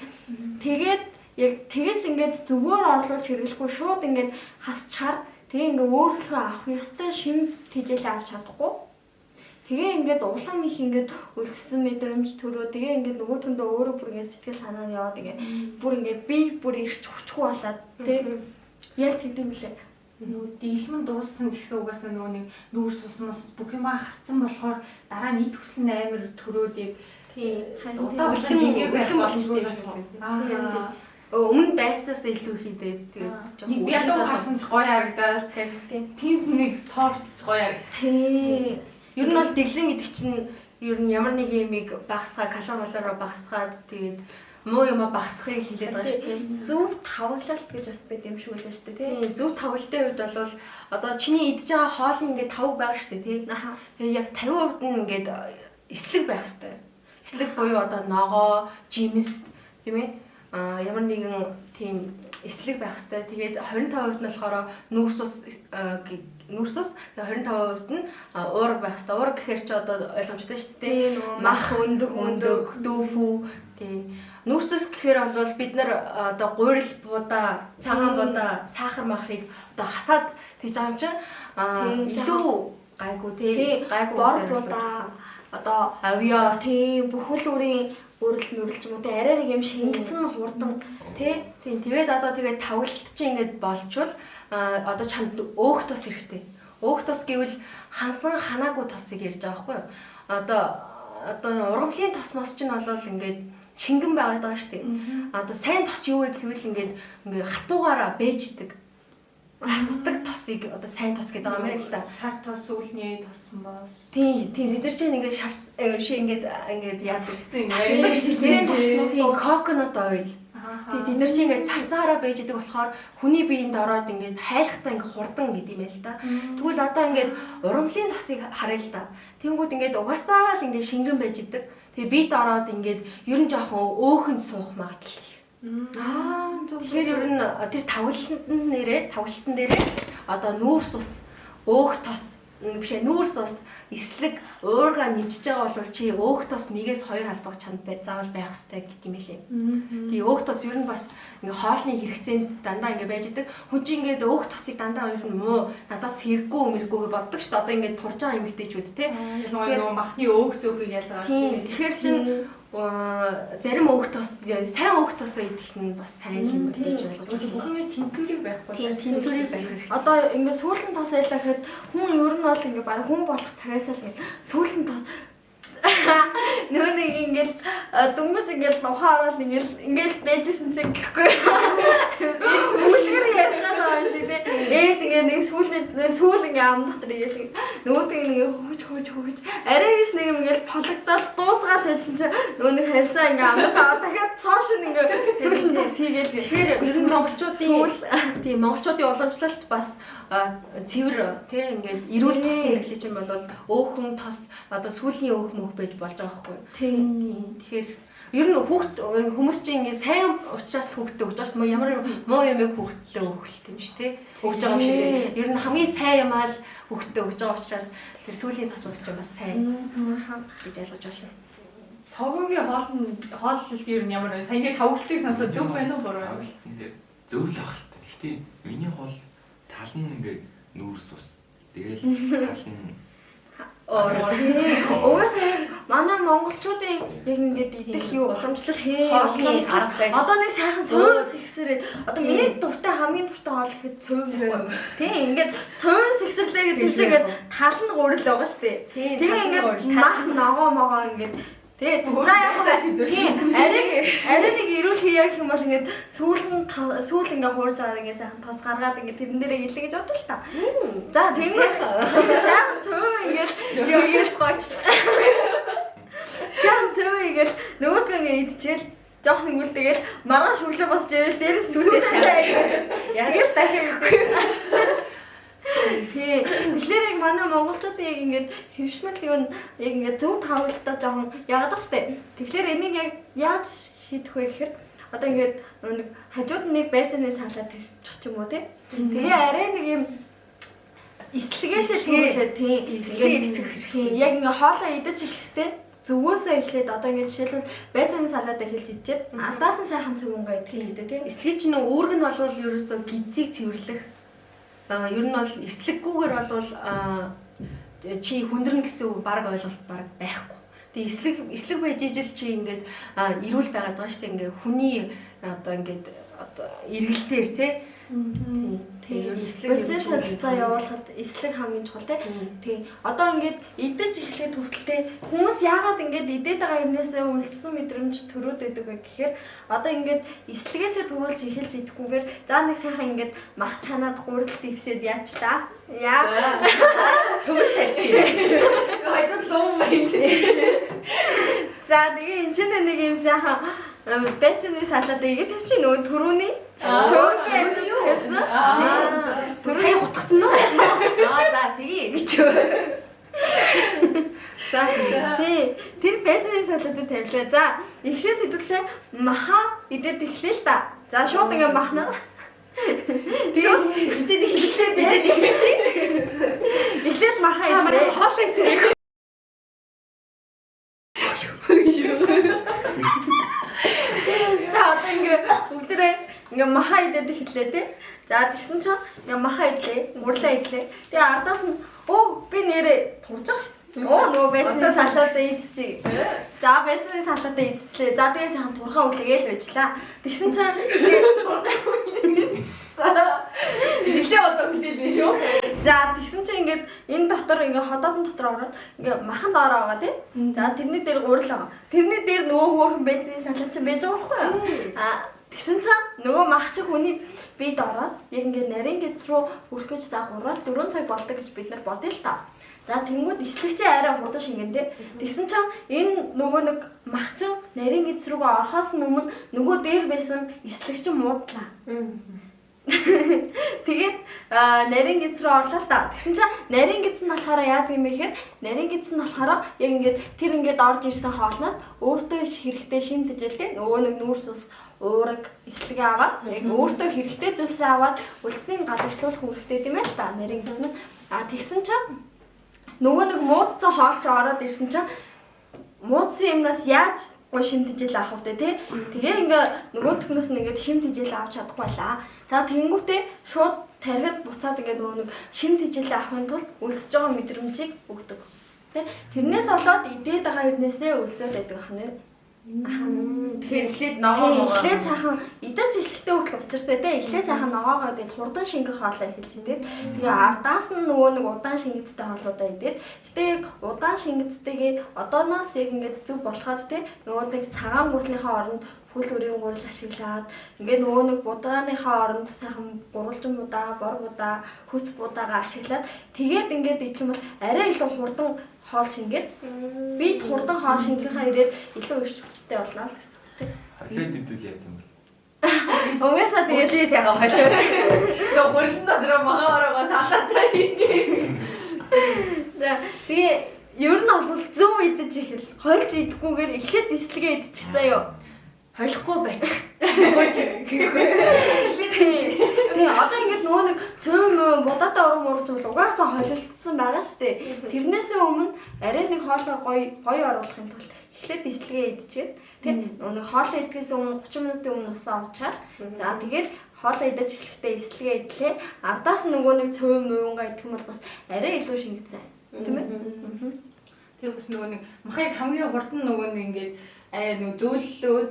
Тэгээд яг тэгэж ингээд зүгээр орлуулж хэрэглэхгүй шууд ингээд хасчаар тэгээ ингээд өөрийнхөө авах ёстой шим тэжээлээ авч чадахгүй. Тэгээ ингээд улам их ингээд өлссөн мэдрэмж төрөө тэгээ ингээд нөгөөтөндөө өөрөө бүр ингээд сэтгэл санаа нь яваад ингээд бүр ингээд би бүр ирч хүчгүй болоод тий яг тэгдэм билээ. Нөгөө дийлмэн дууссан ч гэсэн угаасаа нөгөө нэг нүүрс усмас бүх юмаа хасцсан болохоор дараа нь ид хүсэл нь амар төрөөд яг Тийм. удаа Өлөн болчтой юм шиг лээ. Аа. Өмнө байснаас илүү хийдээд тэгээд Нэг бялуу харсан ч гоё харагдаад Харин тийм. тэнд нэг торт ч гоё харагдав. Тий. Ер нь бол дэглэм гэдэг чинь ер нь ямар нэг юмыг багасгаа, калори малороо багасгаад тэгээд Муу юма багасхыг хэлээд байгаа шүү дээ. Зөв тавглалт гэж бас байд юм шиг үлээ шүү дээ, тий. Тийм, зөв тавилтын хувьд бол одоо чиний идж байгаа хоолны ингээд тавг байгаа шүү дээ, тий. Тэгээ яг 50% нь ингээд эслэг байх хэрэгтэй. Эслэг буюу одоо ногоо, жимс, тийм ээ? А ямар нэгэн тийм эслэг байх хэрэгтэй. Тэгээд 25% нь болохоор нүүрс ус нүүрс ус, тэгээ 25% нь уураг байх хэрэгтэй. Уураг гэхээр чи одоо ойлгомжтой шүү дээ. Мах, өндөг, дүүфүү тий. Нүүрс ус гэхээр бол бид нар одоо гурил будаа, цагаан будаа, сахар махрыг одоо хасаад тэгж байгаа юм чинь илүү гайгүй тий. Гайгүй бор будаа одоо авиас тий бүхэл бүрийн гурил нүрэл ч юм уу тий арай нэг юм шингэцэн хурдан тий. Тийм, тэгээд одоо тэгээд тавлалт чинь ингээд болчвол одоо чамд өөх тос хэрэгтэй. Өөх тос гэвэл хансан ханаагүй тосыг ярьж байгаа байхгүй юу? Одоо ургамлын тос мос чинь бол ингээд шингэн байгаад байгаа шүү дээ. Одоо сайн тос юу вэ гэвэл ингээд хатуугаараа бэждэг. Зарцдаг тосыг одоо сайн тос гэдэг байгаа юм байна л да. Шар тос, үүлний тос мос. Тийм, тийм тэд нар чинь ингээд шар шиг ингээд яадаг зарцдаг шүү дээ. Тийм, coconut oil. Тийм, тэд нар чинь ингээд царцаараа байж идэг болохоор хүний биеинд ороод ингээд хайлахтаа ингээд хурдан гэдэг юм байл та. Тэгвэл одоо ингээд ургамлын тосыг харъя л да. Тэнгүүд ингээд угаасаа л ингээд шингэн байж идэг. Тэгээ биед ороод ингээд ер нь жоохон өөхөнд суух магадлал их. Тэгэхээр ер нь тэр тавлалтан дээрээ одоо нүүрс ус, өөх тос биш ээ, нүүрс ус, эслэг, уурга нэмжиж байгаа бол чи өөх тос 1-2 халбаг чанд заавал байх ёстой гэдэг юм лээ. Тэгээ өөх тос ер нь бас ингээ хоолны хэрэгцээнд дандаа ингээ байж идэг. Хүн чинь ингээд өөх тосыг дандаа ер нь муу надаас хэрэггүй мэрэггүй гэж боддог шүү дээ. Одоо ингээд турж байгаа эмэгтэйчүүд те. Тэгэхээр махны өөх зөөхийг ялгаад. Тийм. Тэгэхээр чин зарим өөх тос, сайн өөх тосоо идэх нь бас сайн юм гэж ойлгож байна. Бүхэн тэнцвэрийг барихгүй. Тийм, тэнцвэрийг барих хэрэгтэй. Одоо ингээд сүүлийн тос ялаа гэхэд хүн ер нь бол ингээд баг хүн болох цагаасаа л ингээд сүүлийн тос нөгөө нэг ингээд дөнгөж ингээд ухаан ороод ингээд байжсэн чинь гэхгүй. Сүүлгэр ярьлаа байгаа юм шиг тий. Ээж ингээд нэг сүүл ингээд ам дотор ингээд нөгөөтэйг ингээд хөөж арай гэж нэг юм ингээд пологдоод дуусгаал байсан чинь нөгөө нэг хальсаа ингээд амнасаа дахиад цоош нь ингээд сүүлийн тос хийгээл. Тэгэхээр ер нь монголчуудын тийм монголчуудын уламжлалт бас цэвэр тий ингээд эрүүл тосны хэрэглэж юм бол өөхөн тос одоо сүүлийн өөх мөх байж болж байгаа байхгүй юу? Тийм. Тэгэхээр ер нь хүүхд хүмүүс чинь ингээд сайн учраас хүүхдтэй өгч байгаа шүү дээ. Ямар муу юмыг хүүхдтэй өгөх юм шүү дээ. Өгж байгаа юм шүү дээ. Ер нь хамгийн сайн юм аа л хүүхдтэй өгж байгаа учраас тэр сүүлийн тос бас чинь бас сайн гэж ойлгож байна. Цогогийн хооллолт ер нь ямар вэ? Сайн ингээд тавгалтыг сонсоод зөв байна уу буруу юу? Тавгалтын дээр зөв л ах л та. Гэхдээ миний хоол тал нь ингээд нүүрс ус. Тэгэл тал нь Угаасаа яг манай монголчуудын яг ингээд идэх юу уламжлалт хоолны арга барил. Одоо нэг сайхан цувын сэгсрээд одоо миний дуртай хамгийн дуртай хоол гэхэд цувын байхгүй. Тийм ингээд цувын сэгсрэрлээ гэдэг чинь ингээд тал нь гурил байгаа шүү дээ. Тэгээ ингээд мах ногоо могоо ингээд тэгээд за яг шийдвэр. Арай нэг эрүүл хийя гэх юм бол ингээд сүүл ингээд хуурж байгаа ингээд сайхан тос гаргаад ингээд тэрэн дээрээ илээ гэж бодлоо л та. За тэгээд сайхан цувын ингээд явшаас гоч. Сайхан цувын ингээд нөгөөдгөө ингээд идчихэл жоох нэг үл тэгэл маргааш өглөө босч ирэл дээрээс сүйдээ цай. Яг дахиад өгөхгүй. Тийм. Тэгэхээр яг манай монголчуудын яг ингээд хэвшмэл юу яг ингээд зөв тавлалтаа жоохон яагаад штэ. Тэгэхээр энийг яг яаж шийдэх вэ гэхээр одоо ингээд нэг хажууд нэг байсаны салаа тавьчих ч юм уу тий. Тэгээ арай нэг юм эслэгээсээ түлээ тий. Эслэг ихсэх хэрэгтэй. Яг ингээд хоолоо идэж эхлэхдээ зүгөөсөө эхлээд одоо ингээд жишээлбэл байцааны салаадаа хэлж ичээд ардаас нь сайхан цувынгаа идэх хэрэгтэй тий. Эслэгийг чинь үүрэг нь болвол ерөөсөө гизийг цэвэрлэх. Ер нь бол эслэггүйгээр бол чи хүндэрнэ гэсэн баг ойлголт баг байхгүй. Тэгээ эслэг байж ижил чи ингээд эрүүл байгаад байгаа шүү дээ. Ингээд хүний одоо ингээд одоо эргэлтээр тий. Тийм. Ер нь эслэг процесс солилцоо явуулахад эслэг хамгийн чухал тий. Тийм. Одоо ингээд идэж эхлэх хүртэлтэй хүмүүс яагаад ингээд идээд байгаа юмнасаа үлссэн мэдрэмж төрөөд байдаг вэ гэхээр одоо ингээд эслэгээсээ төрүүлж эхэлж идэхгүйгээр за нэг сайхан ингээд мах чанаад гурил дэвсээд яачлаа. Яа. Төгс тавьчих. Хайцад луу байж. За тэгээ энэ ч нэг юм сайхан Бэцэний салаад игээ тавьчих нөгөө түрүүний цөөнгийн ажил тавьсан. Тэр сая хутгсан уу? Аа за тэгье гэж. За тий. Тэр бэцэний салаадыг тавилаа. За эхлээд хэдүүлээ маха идээд эхлэе л та. За шууд ингээ махна. Тэгээд идээд эхлэе. идээд эхэлчих. Эхлээд маха За манай идлээ. хоол идэх. За одоо ингээ бүгдээрээ ингээ маха идээд эхэллээ тий. За тэгсэн чинь ингээ маха идлээ, гурлаа идлээ. Тэгээ ардаас нь оо би нэрээ турж байгаа шүү дээ. Оо нөгөө байцны салаадаа идчих. За байцны салаадаа идчихлээ. За тэгээ сайхан турхаа үлээгээл байжлаа. Тэгсэн чинь ингээ За нилээ одоо хүлээлээ шүү. За тэгсэн чинь ингээд энэ дотор ингээ ходоодон дотор ороод ингээ махан доороо байгаа тий. За тэрний дээр гурил байгаа. Тэрний дээр нөгөө хөөрхөн бензиний салан чинь байж байгаа байхгүй юу? А тэгсэн чинь нөгөө мах чи хүний бид ороод яг ингээ нарийн гэдэс рүү хүрэх гэж за 3-4 цаг болдог гэж бид нар бодъё л та. За тэнгууд эслэгчээ арай хурдан шингэн тий. Тэгсэн чинь энэ нөгөө нэг мах чин нарийн гэдэс рүүгээ орохоос өмнө нөгөө дээр байсан эслэгчин муудлаа. Тэгээд нарийн гэдэс рүү орлоо л та. Тэгсэн чинь нарийн гэдэс нь болохоор яадаг юм бэ гэхээр нарийн гэдэс нь болохоор яг ингээд тэр ингээд орж ирсэн хоолноос өөртөө хэрэгтэй шим тэжээлтэй нөгөө нэг нүүрс ус уураг эслэгээ аваад яг өөртөө хэрэгтэй зүйлсээ аваад үлдсийн гадагшлуулах үүрэгтэй юм байна л та. Нарийн гэдэс нь а тэгсэн чинь нөгөө нэг муудсан хоол чи ороод ирсэн чинь муудсан юмнаас яаж гоо шим тэжээл авах вэ те? Тэгээ ингээ нөгөөдхнөөс нь ингээд шим тэжээл авч чадахгүй байлаа. За тэгэнгүүтээ шууд тархид буцаад ингээ нөгөө нэг шим тэжээл авахын тулд өлсөж байгаа мэдрэмжийг өгдөг. Тэ? Тэрнээс болоод идээд байгаа хэрнээсээ өлсөд байдаг ханаа. Тэгэхээр эхлээд ногоо Тэгээ могоо. эхлээд сайхан идэж эхлэхдээ хүртэл учиртай те. Эхлээд сайхан ногоогоо идээд хурдан шингэх хоолоо эхэлж идээд тэгээ ардаас нь нөгөө нэг удаан шингэцтэй хоолуудаа идээд гэтээ яг удаан шингэцтэйгээ одооноос яг ингээд зөв болоход те нөгөө нэг цагаан гурлынхаа оронд хүл өрийн гурил ашиглаад ингээд нөгөө нэг будааныхаа оронд сайхан гурвалжин будаа, бор будаа, хөц будаагаа ашиглаад тэгээд ингээд идэх юм бол арай илүү хурдан хоол шингээд бид хурдан хоол шингэхээ ирээд илүү эрч хүчтэй болно л гэсэн. Холиод идвэл яа юм бэ? Угаасаа тэгээд Тэгэлээ сайхан холиод. Ингээ гурлан дотор маха ороогоо салаатаа ингээ. За тэгээ ер нь бол зөв идэж эхэл. Хольж идэхгүйгээр эхлээд нислэгээ идчих заяо. Холихгүй байчих. Гож гэхгүй. Тэгээ одоо ингээд нөгөө нэг цөм мөө будаатай урам уурч бол угаасаа холилдсон байгаа шүү дээ. Тэрнээсээ өмнө арай нэг хоолой гоё гоё оруулахын тулд эхлээд нислэгээ идчихэд тэг нөгөө нэг хоолой идэхээс өмнө 30 минутын өмнө усаа уучаад за тэгээд хоолой идэж эхлэхдээ нислэгээ идлээ. Ардаас нь нөгөө нэг цөм мөвөнгаа идэх юм бол бас арай илүү шингэцэн. Тийм ээ? Тэгээ бас нөгөө нэг махыг хамгийн хурдан нөгөө нэг ингээд арай нөгөө зөөллөөд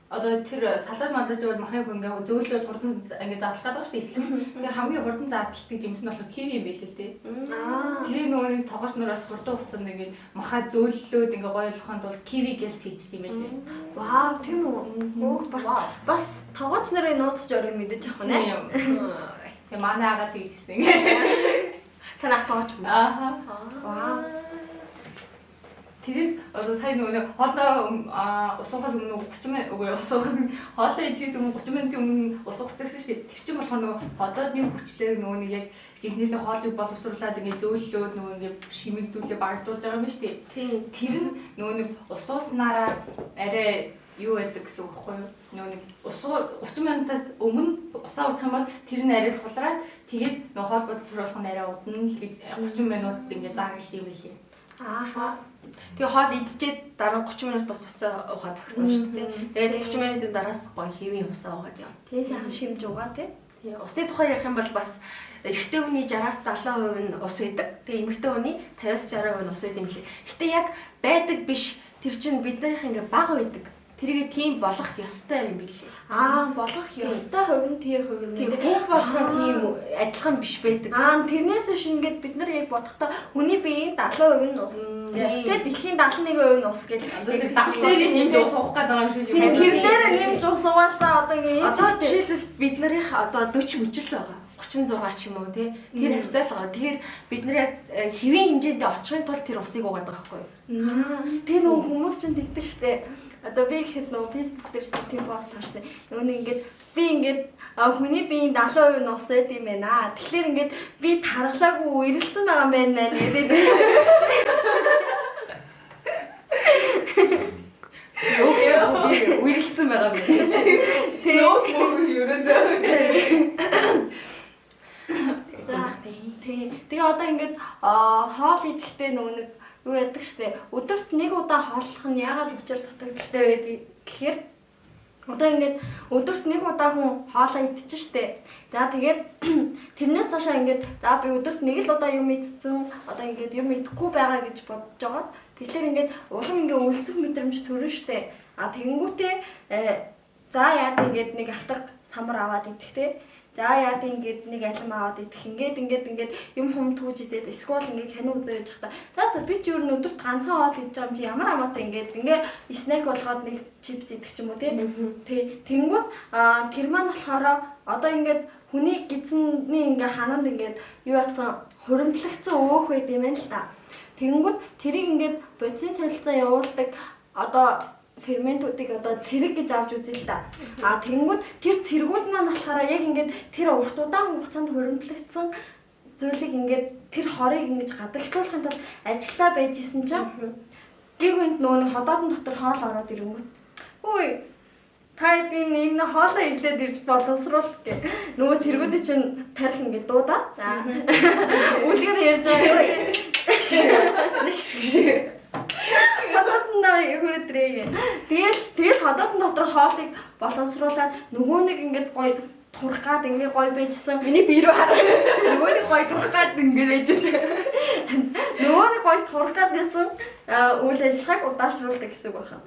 одоо тэр салаад малаж бол махыг ингээ зөөллөөд хурдан ингээ задлах гэдэг шүү дээ эслэг. Тэгэхээр хамгийн хурдан задлалтыг жимс нь болохоор киви юм байл л дээ. Аа. Тэр нөгөө нэг тогооч нараас хурдан хугацаанд ингээ маха зөөллөөд ингээ гоё болохын тулд киви гэлс хийчихдээ юм байлээ. Вау, тийм үү? Өөх бас бас тогооч нарын нууцч орыг мэдэж авах нэ. Тийм. Тэгээ манай агаа тэгж хэлсэн. Та нах тоогооч юм. Ааха. Вау. Тэгээд одоо сая нөгөө нэг хоолой ус уухаас өмнө 30 минут үгүй ус уухаас хоолой идэхээс өмнө 30 минутын өмнө ус уухдаг гэсэн шүү дээ. Тэр чинь болохоор нөгөө ходоодны хүчлээр нөгөө нэг яг жинхнээсээ хоолыг боловсруулад ингээ зөөллөөд нөгөө ингээ шимэгдүүлээ багдуулж байгаа юм шүү дээ. Тийм. Тэр нь нөгөө нэг ус ууснараа арай юу байдаг гэсэн үг байхгүй юу? Нөгөө нэг ус 30 минутаас өмнө усаа уучих юм бол тэр нь арай сулраад тэгээд нөгөө хоол боловсруулах нь арай удна л гэж 30 минут ингээ заагалт юм билээ. Ааха. Тэгээ хоол идчихэд дараа нь 30 минут бас усаа уухад зогсон шүү дээ. Тэгээд 30 минутын дараас гоё хэвийн усаа уугаад явна. Тэгээ сайхан шимж угаа тий. Тэгээ усны тухай ярих юм бол бас эрэгтэй хүний 60-аас 70% нь ус байдаг. Тэгээ эмэгтэй хүний 50-аас 60% нь ус байдаг юм лээ. Гэтэ яг байдаг биш. Тэр чинь бид нарийнх ингээ бага байдаг. Тэрийг тийм болох ёстой юм билээ. Аа, болох ёстой хувь нь тэр хувь нь. Тийм хүн болгон тийм адилхан биш байдаг. Аа, тэрнээс биш ингээд бид нар яг бодохдоо хүний биеийн 70% нь ус. Тэгээ дэлхийн 71% нь ус гэж. Одоо тэр далтыг нэмж ус уух гэдэг юм шиг юм. Тийм, тэр дээр нэмж ус угаал за одоо ингээд энэ Одоо жишээлбэл бид нарын одоо 40 мөчл байгаа. 36 ч юм уу тий. Тэр хавцаа л байгаа. Тэгэхээр бид нар яг хэвийн хэмжээндээ очихын тулд тэр усыг уугаад байгаа байхгүй юу? Аа, тэр нөгөө хүмүүс чинь тэгдэг штэ. Одоо би гэхэд нөгөө Facebook дээр тийм пост харсан. Нөгөө нэг ингээд би ингээд хүний биеийн 70% нь ус байд юм байна. Тэгэхээр ингээд би таргалаагүй үерэлсэн байгаа юм байна мэн гэдэг. Өглөөгүй би үерэлсэн байгаа юм гэж. Нөөх мөрөж ерөөсөө. За тий. Тэгээ одоо ингээд хоол идэхдээ нөгөө нэг юу яадаг штэ. Өдөрт нэг удаа хооллох нь яагаад учир дутагдaltaй байдгийг гэхээр одоо ингээд өдөрт нэг удаа хүн хоолоо идчих штэ. За тэгээд тэрнээс цаашаа ингээд за би өдөрт нэг л удаа юм идсэн. Одоо ингээд юм идэхгүй байгаа гэж бодож байгаа. Тэгэхээр ингээд улам ингээд өлсөх мэдрэмж төрнө штэ. А тэгэнгүүтээ за яад ингээд нэг атга самар аваад идэх те. За яад ингээд нэг алим аваад идэх. Ингээд ингээд ингээд юм хум түүж идээд эсвэл ингээд кино үзэж явж байхдаа за би ч юу н өдөрт ганцхан хоол идэж байгаа юм чи ямар хамаатай ингээд ингээд снэк болгоод нэг чипс идэх ч юм уу те. Тэ тэгэнгүүт тэр маань болохоор одоо ингээд хүний гидсэний ингээд хананд ингээд юу яатсан хуримтлагдсан өөх байд юм байна л та. Тэгэнгүүт тэрийг ингээд бодисын солилцоо явуулдаг одоо ферментүүдийг одоо цэрэг гэж авч үзье л та. А тэгэнгүүт тэр цэргүүд маань болохоор яг ингээд тэр урт удаан хугацаанд хуримтлагдсан зүйлийг ингээд тэр хорыг ингэж гадагшлуулахын тулд ажиллаа байж исэн чинь гинт нөгөө нэг ходоодон дотор хоол ороод ирэнгүүт үй та эдийн энэ хоолоо иглээд ирж боловсруул гэ. Нөгөө цэргүүдийн чинь тарих ингээд дуудаа. За үлгэр ярьж байгаа. Нэш. Ходоодондоо хүрээдрээ гэ. Тэгэл ходоодон дотор хоолыг боловсруулад нөгөө нэг ингээд гоё турах гад ингээд гоё байжсан. Миний бие рүү хараа. Нөгөө нэг гоё турах гад ингээд байжсэн. Нөгөө нэг гоё турах гад гэсэн үйл ажиллагааг удаашруулдаг гэсэн үг байна.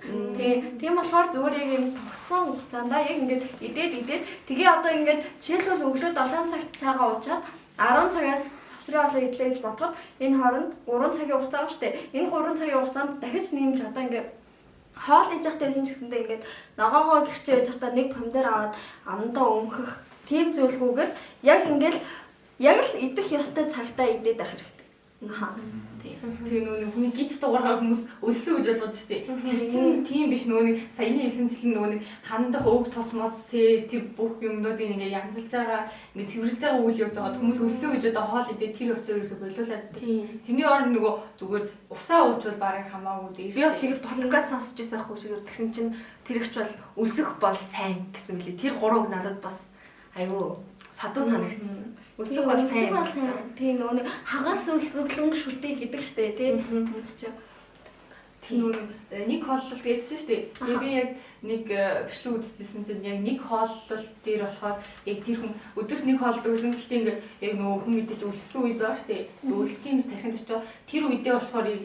Тийм болохоор зүгээр яг юм тогтсон хугацаанд яг ингээд идээд тэгээ одоо ингээд жишээлбэл өглөө 7 цагт цайгаа уучаад 10 цагаас завсрын хоолоо идлээ гэж бодоход энэ хооронд 3 цагийн хугацаа байгаа штэ. Энэ 3 цагийн хугацаанд дахиж нэмж одоо ингээд хоол хийж явахтай байсан ч гэсэндээ ингээд ногоогоо гэрчээ байж байхдаа нэг помидор аваад амдаа өмхөх тийм зүйлгүйгээр яг ингээд яг л идэх ёстой цагтаа идээд байх хэрэгтэй. Аа. Тэгээ нөгөө нэг хүний гиз дугаараар хүмүүс өслөө гэж ойлгоод штэ. Тэр чинь тийм биш нөгөө нэг саяны хэлсэнчлэн нөгөө нэг хандах өг тосмос тэ тэр бүх юмнуудыг ингээ янзалж байгаа ингээ цэвэрлж байгаа үйл явц байгаа хүмүүс өслөө гэж одоо хоол идээ тэр явцаа ерөөсө болиулаад. Тэрний оронд нөгөө зүгээр усаа уучвал барыг хамаагүй дээр. Би бас тэгээд подкаст сонсч байсан байхгүй чигээр тэгсэн чинь тэр ихч бол өсөх бол сайн гэсэн мөлий. Тэр гурав үг надад бас айгүй содон санагдсан. Өсөх бол сайн. Тийм нөгөө нэг хагас өлсөглөн шүтээ гэдэг штэ тий. Хүмүүс чинь Тийм нөгөө нэг хооллолт гэдсэн штэ. Тэгээ би яг нэг бичлэг үзчихсэн чинь яг нэг хооллолт дээр болохоор яг тэр хүн өдөрт нэг хоолдог гэсэн. Гэхдээ ингээ яг нөгөө хүн мэдээж өлссөн үед байгаа штэ. Өлсөж юм тархинд очоо тэр үедээ болохоор яг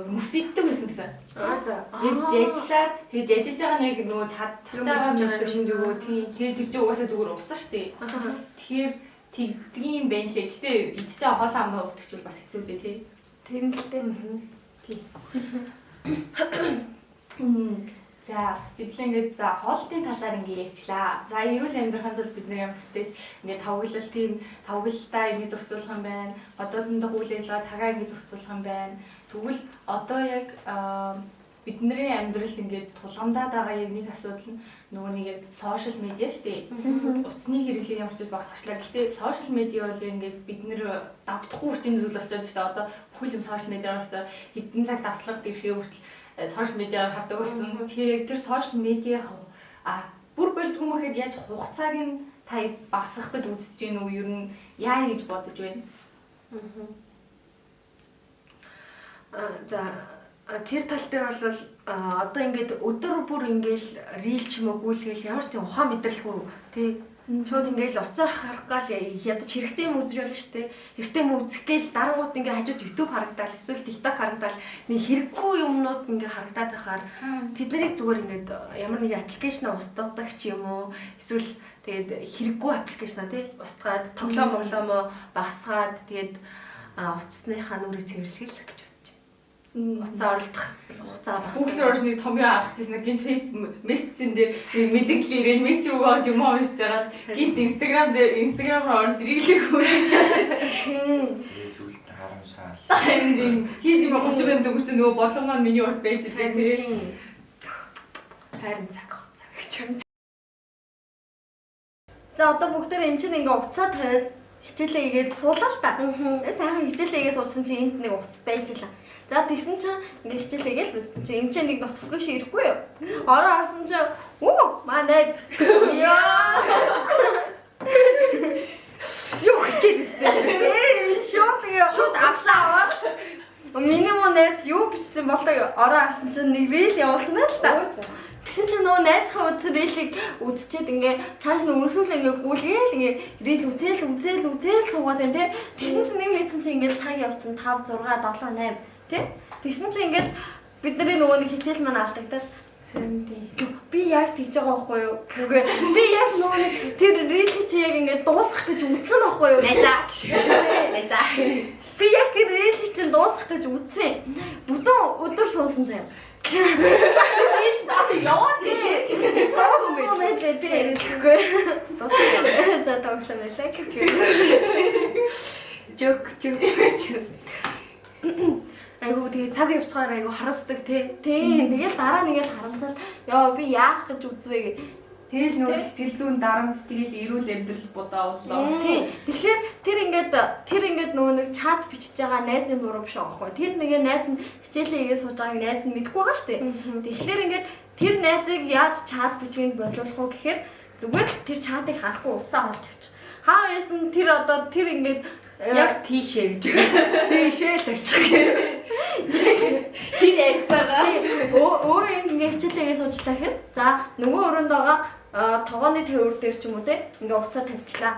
мөс иддэг байсан гэсэн. Аа за. Яг жажлаад тэгээ жажилж байгаа нь яг нөгөө чадчих байгаа мэдрэмж өгөө тийм. Тэгээ тэр чинь угаасаа зүгээр усан штэ. Тэгэхээр тэгдгийн юм байна лээ. Гэтэ идчихээ хоолоо амаа өвтгчүүл бас хэцүү дээ тий. Тийм л дээ. Тий. За бид л ингээд за хоолтын талаар ингээд ярьчлаа. За эрүүл амьдрахын тулд бид нэр ямар ч ингээд тавглал тийм тавглалтаа ингээд зохицуулах юм байна. Одоодондох үйл ажиллагаа цагаа ингээд зохицуулах юм байна. Тэгвэл одоо яг бидний амьдрал ингээд тулгамдаад байгаа яг нэг асуудал нь нөгөө нэг сошиал медиа шүү дээ. Утасны хэрэглээ ямар ч багасгачлаа. Гэхдээ сошиал медиа бол ингээд бид нэр давтахгүй хүчин зүйл болчиход шүү дээ. Одоо бүхэл юм сошиал медиа болцоо хэдэн цаг давслах ирэхээ хүртэл сошиал медиагаар хардаг болсон. Тэгэхээр яг тэр сошиал медиа бүр болдгоо мэхэд яаж хугацааг нь та багасгах гэж үзэж гин үү? Ер нь яа гэж бодож байна? За тэр тал дээр бол одоо ингээд өдөр бүр ингээд рил ч юм уу гүйлгээл ямар ч тийм ухаан мэдрэлгүй тий. Шууд ингээд уцаа харах гал ядаж хэрэгтэй юм үзэж болно шүү дээ. Хэрэгтэй юм үзэх гээл дарангуут ингээд хажууд YouTube харагдаал эсвэл TikTok харагдаал нэг хэрэггүй юмнууд ингээд харагдаад байхаар тэд нарыг зүгээр ингээд ямар нэгэн аппликейшн устгадаг ч юм уу эсвэл тэгээд хэрэггүй аппликейшнаа тий устгаад тоглоом моглоомоо багасгаад тэгээд утасныхаа нүрийг цэвэрлэх л гэж бодож байна. Утсаа оролдох хугацаа багасна. Google орж нэг томьёо авах гэсэн гинт Facebook мессежин дээр мэдээлэл ирээл мессеж рүү орж юм уншиж байгаа л гинт Instagram дээр Instagram руу орж ирэглэхгүй. Тийм. Сүүлд харамсаал. Харин хэл юм 30 минут өнгөрсөн нөгөө бодлого маань миний урд байж идэг тийм. Харин цаг хугацаа гэж юм. За одоо бүгдээр эн чинь ингээ уцаа тавиад хичээлээ хийгээд суулаа л та. Сайхан хичээлээ хийгээд суусан чинь энд нэг утас байж лаа. За тэгсэн чинь ингээ хичээлээ хийгээл үзсэн чинь эн чинь нэг notification ирэхгүй юу? Ороо харсан чинь үү маа найз. Яа. Юу хичээл өстэй. Шууд ингээ Шууд авлаа аваа. Миний муу найз юу бичсэн болдог ороо харсан чинь нэг reel явуулсан байл та. Тэгсэн чинь нөгөө найзхаа үзсэн reel ийг үзчихэд ингээ цааш нь өргөжлүүлээ ингээ гүйлгээл ингээ reel үзээл үзээл үзээл суугаад байна те. Тэгсэн чинь нэг мэдсэн чинь ингээ цаг явцсан 5 6 7 8 те. Тэгсэн чинь ингээ бидний нөгөө нэг хичээл маань алдагдаад Харин тийм. би яг тэгж байгаа байхгүй юу? Гэвгүй би яг нөгөө нэг тэр reel ийг чи яг ингээ дуусгах гэж үзсэн байхгүй юу? Найзаа. Найзаа. Би яг тэр reel ийг чинь дуусгах гэж үзсэн. Бүтэн өдөр суусан заяа. Дааша яваад тий. Дууссан байлээ тий. Гэвгүй. Дууссан юм. За тоглоом байлаа гэвгүй. Жок жок жок. Айгу тэгээ цаг явцгаар айгу харамсдаг те. Тийм. Тэгэл дараа нь ингээл харамсал ёо би яах гэж үзвэ гэ. Тэгэл нөгөө сэтгэл зүйн дарамт тэгэл эрүүл амьдрал будаа боллоо. Тийм. Тэгэхээр тэр ингээд нөгөө нэг чат бичиж байгаа найзын буруу биш аахгүй. Тэр нэгэ найз нь хичээлээ хийгээ сууж байгааг найз нь мэдэхгүй байгаа шүү дээ. Тэгэхээр ингээд тэр найзыг яаж чат бичгийг болиулах уу гэхээр зүгээр л тэр чатыг харахгүй уцаа хол тавьчих. Хаа байсан тэр одоо тэр ингээд Яг тийшээ гэж. Тийшээ л тавьчих гэж. Тэр ярьцаагаа. Өөрөө энд ингээ хичээлээгээ суучлаа гэхэд за нөгөө өрөөнд байгаа тогооны тавиур дээр ч юм уу те ингээ уцаа тавьчлаа.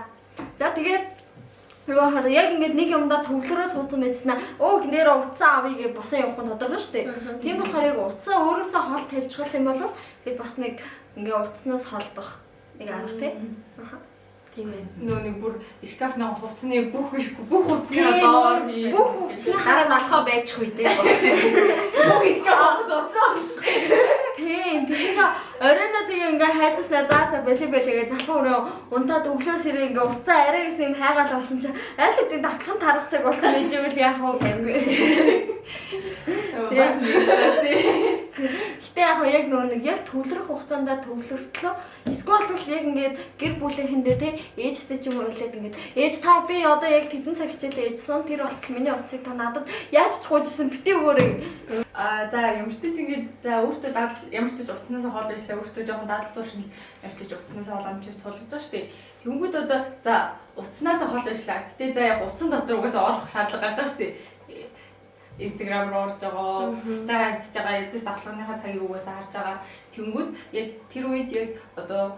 За тэгээд нөгөө хараа яг ингээд нэг юмдаа төвлөрөө суудсан байжснаа өө нэрээ уцаа авъя гэж босоо явах нь тодорхой шүү дээ. Тийм болохоор яг уцаа өөрөөсөө хол тавьчих юм бол тэгээд бас нэг ингээ уцнаас холдох нэг арга те. Аха. Тийм ээ. Нөгөө нэг бүр шкафны хувцсны бүх бүх хувцсны доор Бүх хувцсны Дараа нь олохоо байчих үе те. бүх шкаф хувцас. Тийм. Тэгсэн чинь оройно тэгээ ингээ хайжснаа за за бэлэг бэлэг гэж залхуу өрөө унтаад өглөөс ирээ ингээ уцаа арай гэсэн юм хайгаал болсон чинь аль хэдийн давтлан тарах цаг болсон байж ивэл яах вэ гэмгүй. Бас нэг тий. Гэтэ яг яг нөгөө нэг яг төвлөрөх хугацаанд төвлөртлөө эсвэл бол яг ингээд гэр бүлийнхэн дээр те ээжтэй ч юм уу хэлээд ингээд ээж та би одоо яг тэдэн цаг хичээлээ ээжсэн тэр болтол миний утсыг та надад яаж ч гуйжсэн битээ өгөөрэй. А за ямар ч ч ингээд за өөртөө дадал ямар ч ч утаснаас хоол байшлаа өөртөө жоохон дадал зуршил ямар ч ч утаснаас хоол амжиж сулгаж байгаа шүү дээ. Тэнгүүд одоо за утаснаас хоол байшлаа. Гэтэ за яг утсан дотор угаасаа орох шаардлага гарч байгаа шүү дээ. Instagram руу орж байгаа, бусдаа харьцаж байгаа, ядаж давтлагынхаа цагийг угаасаа харж байгаа. Тэнгүүд яг тэр үед яг одоо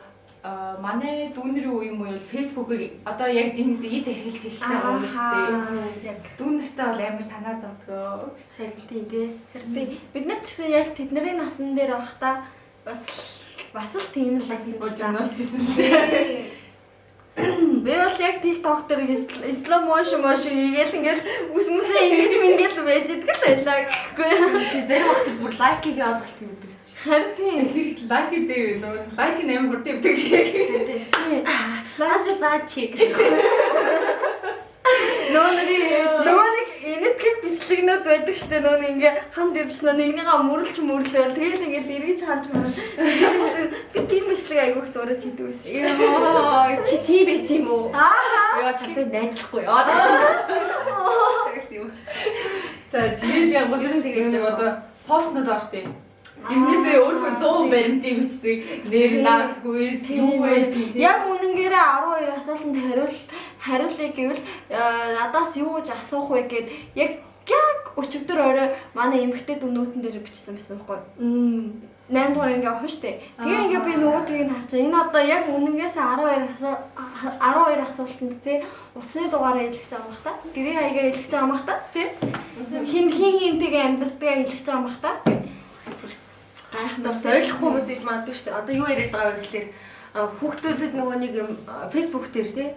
манай дүүнерийн үе юм уу Facebook-ыг одоо яг жинхэнэ ид ашиглаж эхэлж байгаа юм шүү дээ. Яг Дүүнертэй бол амар санаа зовдгоо. Харин тийм те. Харин тийм. Бид нар ч гэсэн яг тэдний насан дээр байхдаа бас л тийм л байсан. Божигнолж исэн л дээ. Би бол яг TikTok дээр slow motion хийгээл ингээл үс мүсээ ингэж мингээл байж идэг л байлаа гэхгүй. Тэг зарим вахтад бүр лайк хийгээ од болцсон гэдэг гэсэн чинь. Харин тийм. Тэр лайк гэдэг нөгөө лайк нь амар хурдан явдаг. Тэр тий. Лааж баачи гэж. Нөгөө нэг энэтхэг бичлэгнүүд байдаг штэ нөгөө нэг ингээ хамт явжснаа нэгнийгаа мөрлж мөрлөөл тэгэл ингээл эргэж харж байна. Би тийм бичлэг айгүйх дуурайч хийдэг байсан. Йоо, чи тийм байсан юм уу? Аа. Йоо, чамтай найзлахгүй. Йоо, тэгсэн. Тэгсэн юм. За тэгэл яг Ер нь тэгэл нэг одоо постнууд байгаа штэ. Жинхнээсээ өөрөө 100 баримтыг бичдэг. Нэр нас хүйс юу вэ? Яг үнэнгээрээ 12 асуултанд хариулъя гэвэл надаас юу гэж асуух вэ гэд яг өчигдөр орой манай эмэгтэй дүнүүтэн дээр бичсэн байсан байхгүй. 8 дугаар ингээ охин штэ. Тэгээ ингээ би нөгөөдгийг нь харчаа. Энэ одоо яг үнэнгээсээ 12 асуултанд тий утасны дугаараа хэлэх гэж байгаа юм бах та. Гэрээ хаягаа хэлэх гэж байгаа юм бах та тий. Хин хин хинтэйгээ амьдрдгаа хэлэх гэж байгаа юм бах та. Гайхамтай бас ойлгохгүй хүмүүс гэж магадгүй шүү дээ. Одоо юу яриад байгаа вэ гэхлээр хүүхдүүдэд нөгөө нэг юм Facebook дээр тий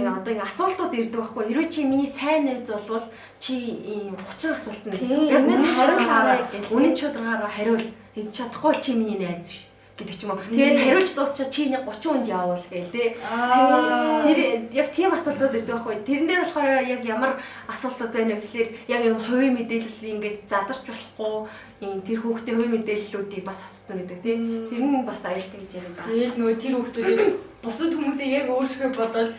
одоо ингээ асуултууд ирдэг байхгүй. Хэрвээ чи миний сайн найз болвол чи ийм 30 асуултанд яг үнэн шударгаараа хариул. Чадахгүй чи миний найз биш. гэдэг ч юм уу. Тэгээд хариулж дуусчаа чи энийг 30 хүнд явуул гээл те. Тэр яг тийм асуултууд ирдэг байхгүй. Тэрэн дээр болохоор яг ямар асуултууд байна вэ гэхлээр яг юм хувийн мэдээлэл ингээд задарч болохгүй тэр хүүхдийн хувийн мэдээллүүдийг бас асуусан байдаг тий. Тэр нь бас аюултай гэж яриад байгаа. Тэгэл нөгөө тэр хүүхдүүдийг бусад хүмүүсээ яг өөрсгөө бодвол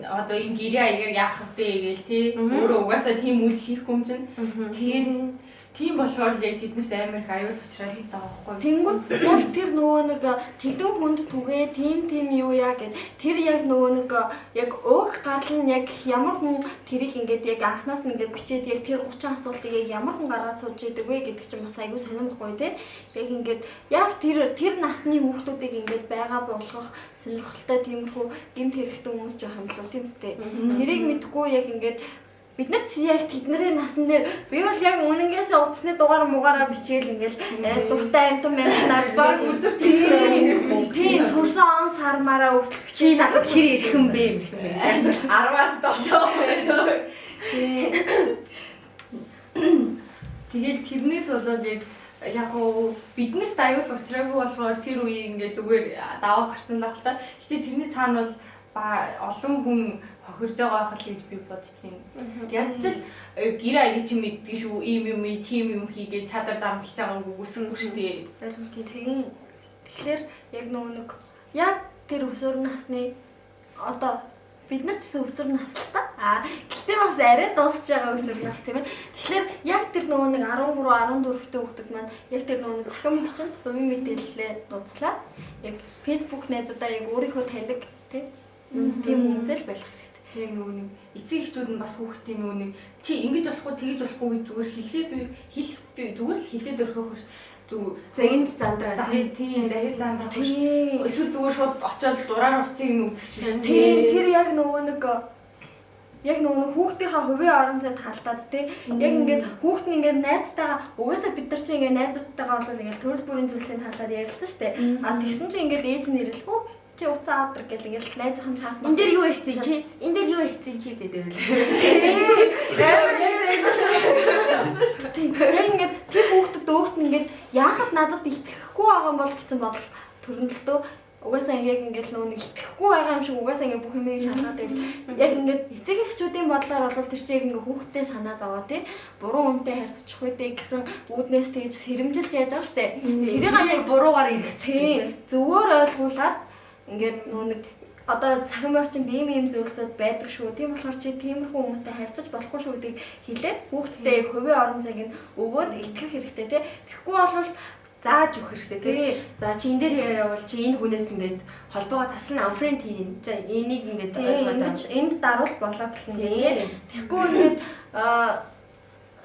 одоо энэ гэрээ аягаар яах вэ гээл тий. Өөрөө угаасаа тийм үйл хийхгүй юм чинь. Тэгээд тийм болохоор л яг тэднэрт амар их аюул учраад хийдэг байгаа байхгүй. Тэнгүүд яг тэр нөгөө нэг тэгдэн хүнд түгээ тийм тийм юу яа гэд тэр яг нөгөө нэг яг уг гарлал нь яг ямар хүн тэрийг ингээд яг анхнаас нь ингээд бичээд яг тэр 30 асуултыг яг ямар хүн гаргаад сууж идэг вэ гэдэг чинь бас айгүй сонирн байхгүй тий. Яг ингээд яг тэр насны хүүхдүүдийг ингээд байгаа болгох сонирхолтой тиймэрхүү гэмт хэрэгтэй хүмүүс жоох юм болов тийм үстэй. Тэрийг мэдхгүй яг ингээд бид нар яг тэдний насан дээр би бол яг үнэнгээсээ утасны дугаар мугаараа бичээл ингээл дуртай амтан мянтнаар баг өдөр тийм төрсөн он сар мараа хүртэл чи надад хэр ирхэн бэ юм бэ 10-аас 7. Тэгэл тэрнээс болоод яг уу биднэрт аюул учраагүй болохоор тэр үеийн ингээ зүгээр даваа гарсан байх л та. Гэтэ тэрний цаана бол олон хүн хохирж байгаа байх л гэж би бодож байна. Ядч л гэр аяг чи мэддэг шүү. Ийм юм тийм юм хийгээ чадар дарамтлж байгааг үгүйсэнгүй шүү дээ. Харин тийм. Тэгэхээр яг нөгөө нэг яг тэр өсвөр насны одоо бид нар ч гэсэн өсвөр нас л та. Аа гэхдээ бас арай дуусж байгаа өсвөр нас тийм ээ. Тэгэхээр яг тэр нөгөө нэг 13 14 дэх хүүхдүүд маань яг тэр нөгөө нэг цахим орчинд хувийн мэдээлэлээ нууцлаад яг Facebook найзуудаа яг өөрийнхөө таньдаг тийм хүмүүсээ л байх хэрэгтэй. Яг нөгөө нэг эцэг эхчүүд нь бас хүүхдийн нөгөө нэг чи ингэж болохгүй тэгэж болохгүй гэж зүгээр хэлхээс хэлэх зүгээр л хэлээд өрхөх биш. Зүг за энд зандраа тий дахид зандрах биш. Эсвэл зүгээр шууд очиод дураар утсыг нь үзэх биш. Тий тэр яг нөгөө нэг яг нөгөө хүүхдийнхаа хувийн орон зайд халдаад тий яг ингээд хүүхд нь ингээд найзтайгаа угаасаа бид нар чинь ингээд найзуудтайгаа бол ингээд төрөл бүрийн зүйлсийн талаар ярилцсан штэ. А тэгсэн чинь ингээд ээж нь ирэлгүй чи уцаа авдар гэл ингээл найзынхан чат. Энд дээр юу ярьсан чи? Энд дээр юу ярьсан чи гэдэг үл. Тийм. Яг ингээд тэр хүүхдэд өөрт нь ингээд яахад надад итгэхгүй байгаа юм бол гэсэн бодол төрнө л дөө. Угаасаа яг ингээд нөгөө нэг итгэхгүй байгаа юм шиг угаасаа ингээд бүх юмыг шалгаад байвал яг ингээд эцэг эхчүүдийн бодлоор бол тэр чинь яг ингээд хүүхдтэй санаа зовоо тий буруу үнтэй харьцчих үү дээ гэсэн үүднээс тэгж сэрэмжилж яаж байгаа штэ. Тэрийг яг буруугаар эргэчих. Зөвөр ойлгуулад ингээд нөгөө нэг одоо цахим орчинд ийм ийм зүйлсүүд байдаг шүү. Тийм болохоор чи тиймэрхүү хүмүүстэй харьцаж болохгүй шүү гэдгийг хэлээд хүүхдтэй яг хувийн орон зайг нь өгөөд итгэх хэрэгтэй тий. Тэгэхгүй бол зааж өгөх хэрэгтэй тий. За чи энэ дээр явбал чи энэ хүнээс ингээд холбоогоо таслан unfriend хийн. Чи энийг ингээд ойлгоод ингэж энд даруул болоо гэсэн тий. Тэгэхгүй ингээд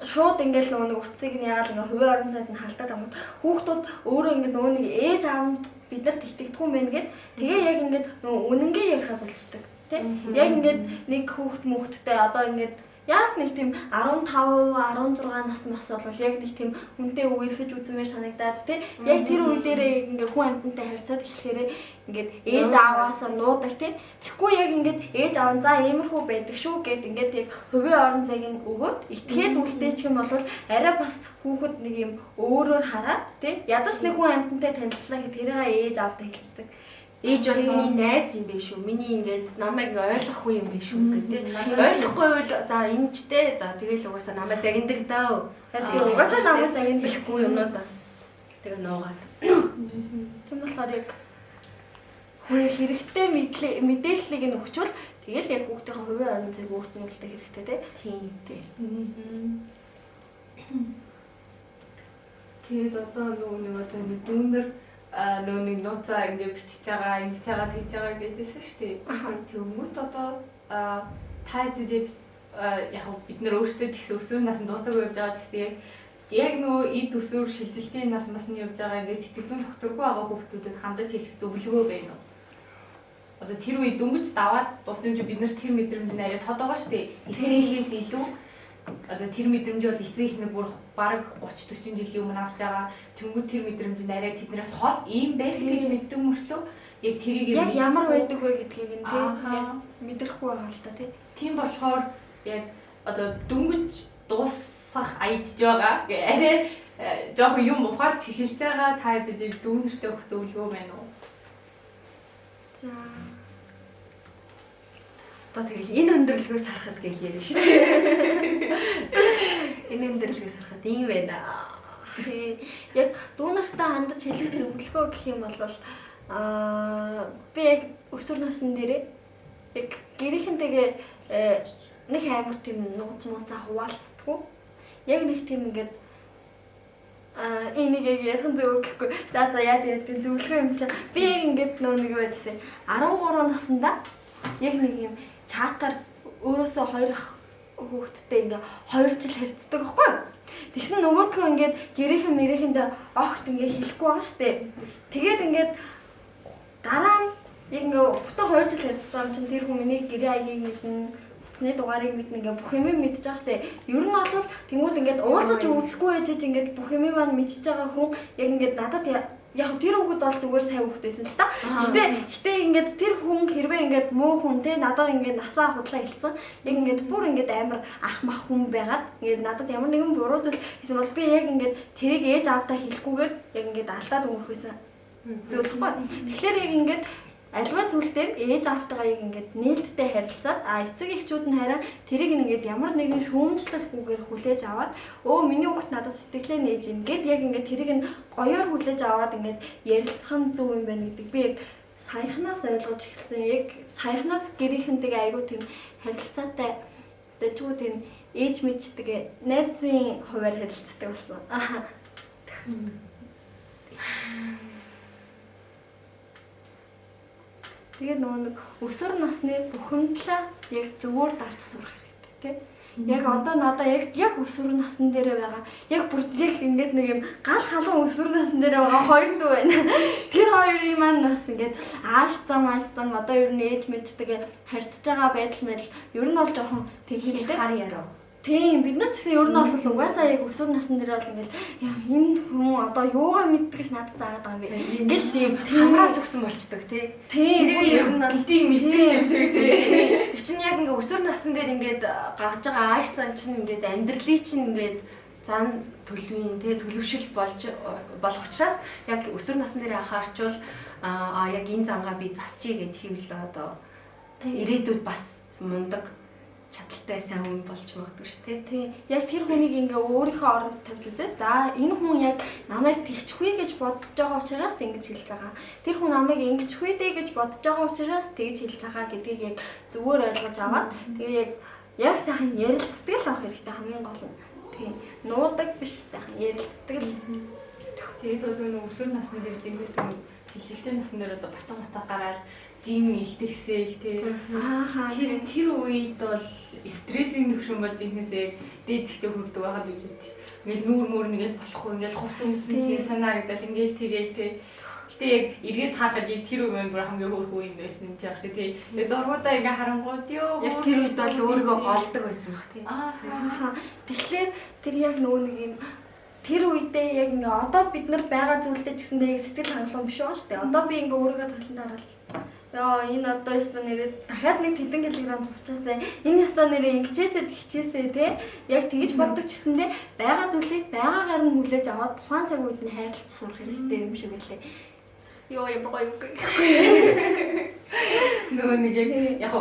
шууд ингээл нөгөө нэг утсыг нь ягаал ингээ хувийн орон зайд нь халдаад амууд хүүхдүүд өөрөө ингээ нөгөө нэг ээж аав нь бид нарт итгэдэггүй мэн гэд тэгээ яг ингээд нөгөө үнэнгээ ярихаа болчдөг тий. Яг ингээд нэг хүүхд мөхттэй одоо ингээд яг нэг тийм 15 16 нас мас бол яг нэг тийм хүнтэй үерхэж үзмээр санагдаад тий. Яг тэр үе дээрээ ингээ хүн амьтантай харьцаад эхлэхээрээ ингээд ээж ааваасаа нуудаг тий. Тэгэхгүй яг ингээд ээж аав нь за иймэрхүү байдаг шүү гэд ингээд яг хувийн орон зайг нь өгөөд итгээд үлдээчих юм бол арай бас хүүхэд нэг юм өөрөөр хараад тий. Ядаж нэг хүн амьтантай танилцлаа гэхэд тэрийг ээж аавтай хэлчихдэг. Ээж бол миний найз юм биш үү? Миний ингээд намайг ингээ ойлгохгүй юм биш үү гэдэг. Ойлгохгүй бол за энэ ч те. За тэгэл угаасаа намайг загиндаг даа. Харин угаасаа намайг загиндаг хэлэхгүй юмнууд. Тэгээ нуугаад. Тийм болохоор яг хүн хэрэгтэй мэдээллийг нь өгчвөл тэгэл яг хүүхдийнхээ хувийн орон зайг өөрт нь үлдэх хэрэгтэй те. Тийм тий. Тэгээд одоо нөгөө нэг одоо ингэ дүүнер нөгөө нэг нууцаа ингэ бичиж байгаа, ингэж байгаа, тэгж байгаа гэдээсэн шүү дээ. Тэнгүүт одоо та хэдий яг бид нэр өөрсдөө ч гэсэн өсвөр наснд дуусаагүй явж байгаа ч гэсэн яг нөгөө эд өсвөр шилжилтийн нас масны явж байгаа ингэ сэтгэл зүйн докторгүй байгаа хүүхдүүдэд хандаж хэлэх зөвлөгөө байна уу? Одоо тэр үе дөнгөж даваад дуусна юм чи бид нар тэр мэдрэмж нь арай тод байгаа шүү дээ. Эцэг эхээс илүү одоо тэр мэдрэмж бол эцэг их нэг бүр бараг 30 40 жилийн өмнө авч байгаа. Тэнгүүд тэр мэдрэмж нь арай тэднээс хол ийм байдаг гэж мэддэг мөртлөө яг тэрийг яг ямар байдаг вэ гэдгийг нь тий мэдрэхгүй байгаа л та тий. Тийм болохоор яг одоо дөнгөж дуусах аядж байгаа. Арай жоохон юм ухаарч эхэлж байгаа та хэдэд дүүнертэй өгөх зөвлөгөө байна уу? За. Одоо тэгэл энэ өндөрлөгөөс харахад гэж ярина шүү дээ. Энэ өндөрлөгөөс харахад ийм байна. Тий. Яг дүүнертэй хандаж хэлэх зөвлөгөө гэх юм бол би яг өсвөр насн дээрээ яг гэрийнхэнтэйгээ нэг амар тийм нууц мууцаа хуваалцдаггүй. Яг нэг тийм ингээд энийг яг ярих нь зөв гэхгүй. За яа тийм зөвлөгөө юм чинь. Би яг ингээд нөө нэг байжсэн. 13 наснда яг нэг юм чатаар өөрөөсөө хоёр хүүхэдтэй ингээ 2 жил харьцдаг байхгүй юу? Тэгсэн нөгөөдгөө ингээд гэрийнхэн мэрийнхэндээ огт ингээ хэлэхгүй байгаа штэ. Тэгээд ингээд дараа нь яг ингээ бүтэн 2 жил харьцаж байгаа юм чинь тэр хүн миний гэрээ аягийг мэднэ, утасны дугаарыг мэднэ, ингээ бүх юмыг мэдж байгаа штэ. Ер нь бол тэнгууд ингээд уулзаж үзэхгүй ээжэж ингээд бүх юмыг маань мэдж байгаа хүн яг ингээд надад яг тэр хүүхэд бол зүгээр сайн хүүхэд байсан л та. Гэтэ ингээд тэр хүн хэрвээ ингээд муу хүн те надад ингээд насаа худлаа хэлсэн. Яг ингээд бүр ингээд амар ах мах хүн байгаад ингээд надад ямар нэгэн буруу зүйл хийсэн бол би яг ингээд тэрийг ээж аавдаа хэлэхгүйгээр яг ингээд алдаад өнгөрөх байсан зүйл баггүй. Тэгэхээр яг ингээд альва зүйл дээр ээж аавтайгаа яг ингээд нээлттэй харилцаад эцэг эхчүүд нь харин тэрийг ингээд ямар нэгэн шүүмжлэлгүйгээр хүлээж аваад өө миний хүүхэд надад сэтгэлээ нээж ин гэд яг ингээд тэрийг нь гоёор хүлээж аваад ингээд ярилцах нь зөв юм байна гэдэг би яг саяхнаас ойлгож эхэлсэн. Яг саяхнаас гэрийнхэнтэйгээ айгүй тийм харилцаатай дэжгүй тийм ээж мэдтэйгээ найзын хуваар харилцдаг болсон. Тэгээд нөгөө нэг өсвөр насны бухимдлаа яг зөвөр дарж сурах хэрэгтэй тий. Яг одоо надаа яг өсвөр насн дээрээ байгаа. Яг бүр яг ингээд нэг юм гал халуун өсвөр насн дээрээ байгаа хоёр дүү байна. Тэр хоёрын маань бас ингээд ааш зам одоо ер нь ээж мэжтэйгээ харьцаж байгаа байдал мэдл ер нь бол жоохон тэнхэлтэй хар яруу. Тийм, бид нар ч гэсэн ер нь бол угаасаа яг өсвөр насн дээр бол ингээл энэ хүн одоо юугаа мэддэг гэж надад заагаад байгаа юм бэ гэж тийм хамраас өгсөн болчдөг тий. Тэр ер нь бол тийм мэддэг юм шиг тий. Тэр чинь яг ингээ өсвөр насн дээр ингээд гаргаж байгаа ааш зан чинь ингээд амьдралыг чинь ингээд зан төлөвийн тий төлөвшил болж болох учраас яг өсвөр насн дээр анхаарчвал яг энэ зангаа би засчээ гэд хийвэл одоо ирээдүйд бас мундаг чадaltaй сайн хүн болж магадгүй шүү дээ. Тий. Яг тэр хүнийг ингээ өөрийнхөө оронд тавьж үзээ. За энэ хүн яг намайг тэгчихвээ гэж бодож байгаа учраас ингэж хэлж байгаа. Тэр хүн намайг ингэчихвээ дээ гэж бодож байгаа учраас тэгж хэлж байгаа гэдгийг яг зөвөр ойлгож аваад тэгээ яг сайхан ярилцдаг л авах хэрэгтэй хамгийн гол нь. Тий. Нуудаг биш сайхан ярилцдаг л. Тэгээд бол нэг өсвөр насны дээр зинхээс хилэлтэй насны дээр одоо батан бата гараад жин илтгэсэл тий. Тэр үед бол стрессийн төвшин болж ихнээсээ дээд зэгтээ хүрдэг байхад үж өгдөө ш. Ингээл нүүр мөр нэгээл болохгүй ингээл хувц өмсөн чинь санаа харагдал ингээл тэгэл тий. Гэтэ яг эргээд харахад яг тэр үе бүр хамгийн хөөрхөн юм байсан юм жаах шиг тий. Тэгээ зургуудаа ингээ харангууд ёо. Яг тэр үед бол өөрийгөө голдог байсан баг тий. Тэгэхээр тэр яг нөгөө нэг юм тэр үедээ яг ингээ одоо бид нар байгаа зүйлтэй ч гэсэндээ яг сэтгэл хангалуун биш байгаа шүү дээ. Одоо би ингээ өөрийгөө таланд хараад ёо энэ одоо ёстой нэрээ дахиад нэг тэдэн килограмм буучаасаа энэ ёстой нэрээ ингэчээсээ тэгчээсээ тий яг тэгж боддог ч гэсэндээ байгаа зүйлийг байгаагаар нь хүлээж аваад тухайн цаг үед нь хайрлаж сурах хэрэгтэй юм шиг байлээ. Ёо ямар гоё юм бэ. Нөгөө нэг яг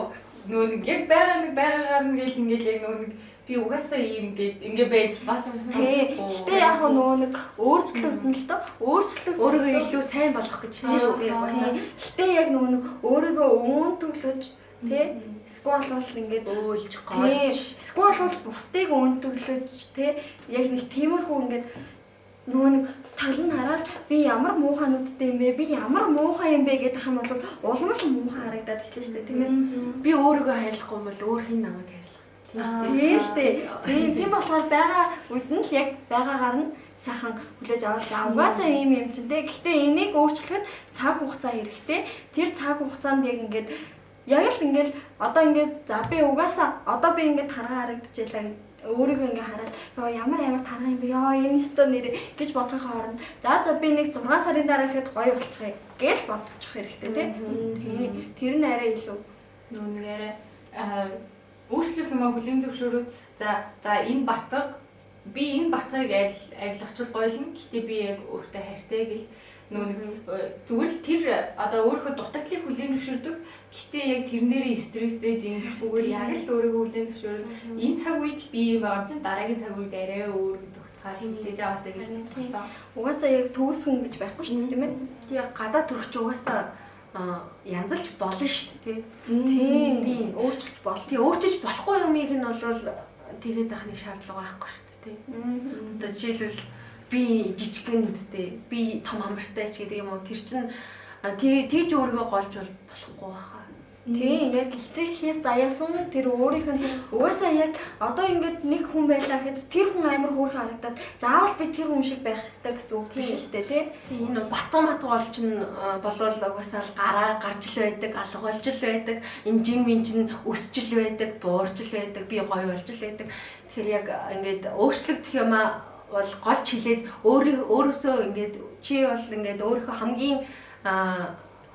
нөгөө нэг яг байгаа нэг байгаагаар нь гэл ингээл яг нөгөө нэг би угаасаа ийм гээд ингээ байж бас тий. Гэтэ яг нөгөө нэг өөрчлөгдөн л доо. Өөрчлөг өөрийгөө илүү сайн болгох гэж хичээж шүү дээ угаасаа. Гэтэ яг нөгөө нэг өөрийгөө өвөн төглөж тий. Эсвэл бол ингээд өөлж голж. Эсвэл бол бусдыг өвөн төглөж тий. Яг нэг тиймэрхүү ингээд нөгөө нэг талн хараад би ямар муухай нүдтэй юм бэ? Би ямар муухай юм бэ гэдэг юм бол улам л муухай харагдаад эхэлнэ шүү дээ. Тийм ээ. Би өөрийгөө хайрлахгүй юм бол өөр хэн намайг хайрлах? Тийм шүү дээ. Тийм болохоор байгаа үед нь л яг байгаагаар нь сайхан хүлээж аваад за угаасаа ийм юм чинь те. Гэхдээ энийг өөрчлөхөд цаг хугацаа хэрэгтэй. Тэр цаг хугацаанд яг ингээд яг л ингээд одоо ингээд за би угаасаа одоо би ингээд таргаа харагдчихлаа гэж өөрийгөө ингээ хараад ёо ямар амар таргаа юм бэ? Ёо энэ өстө нэр гэж бодохын хооронд за би нэг 6 сарын дараа ихэд гоё болчихъя гэж бодчих хэрэгтэй те. Тийм. Тэр нь арай илүү нөгөө нэг арай өөрчлөх юм а хүлээн зөвшөөрөөд за энэ батга Би энэ батгыг арилгачвал гоёлно. Гэтэ би яг өөртөө хайртай гэл нөгөө нэг зүгээр л тэр одоо өөрийнхөө дутагдлыг хүлээн зөвшөөрдөг. Гэтэ яг тэрнэрээ стресстэй жингхгүйгээр яг л өөрийгөө хүлээн зөвшөөрөл энэ цаг үед л би юм байгаа юм чинь дараагийн цаг үед арай өөр гэдэг утгаар хүлээж аваасаа гэж бодлоо. Угаасаа яг төгс хүн гэж байхгүй шүү дээ, тийм ээ. Тий гадаа төрөх чи угаасаа янзалж болно шүү дээ, тий. Тийм. Өөрчилж болно. Тий, өөрчилж болохгүй юмыг нь бол тэгээд ах нэг шаардлага байхгүй шүү дээ, тий. Одоо жишээлбэл би жижигхэн нүдтэй, би том амартай ч гэдэг юм уу. Тэр чинь тэгж өөрийгөө голж болохгүй байхаа. Тийм, яг эцэг эхээс заяасан тэр өөрийнх нь угаасаа яг одоо ингээд нэг хүн байлаа гэхэд тэр хүн амар хөөрхөн харагдаад заавал би тэр хүн шиг байх ёстой гэсэн үг биш шүү дээ, тий. Тийм, энэ батган батга бол чинь болвол угаасаа л гараа гарч л байдаг, алга болж л байдаг, энэ жин мэн чинь өсч л байдаг, буурч л байдаг, би гоё болж л байдаг. Тэгэхээр яг ингээд өөрчлөгдөх юм аа бол голч хилээд өөрөөсөө ингээд чи бол ингээд өөрийнхөө хамгийн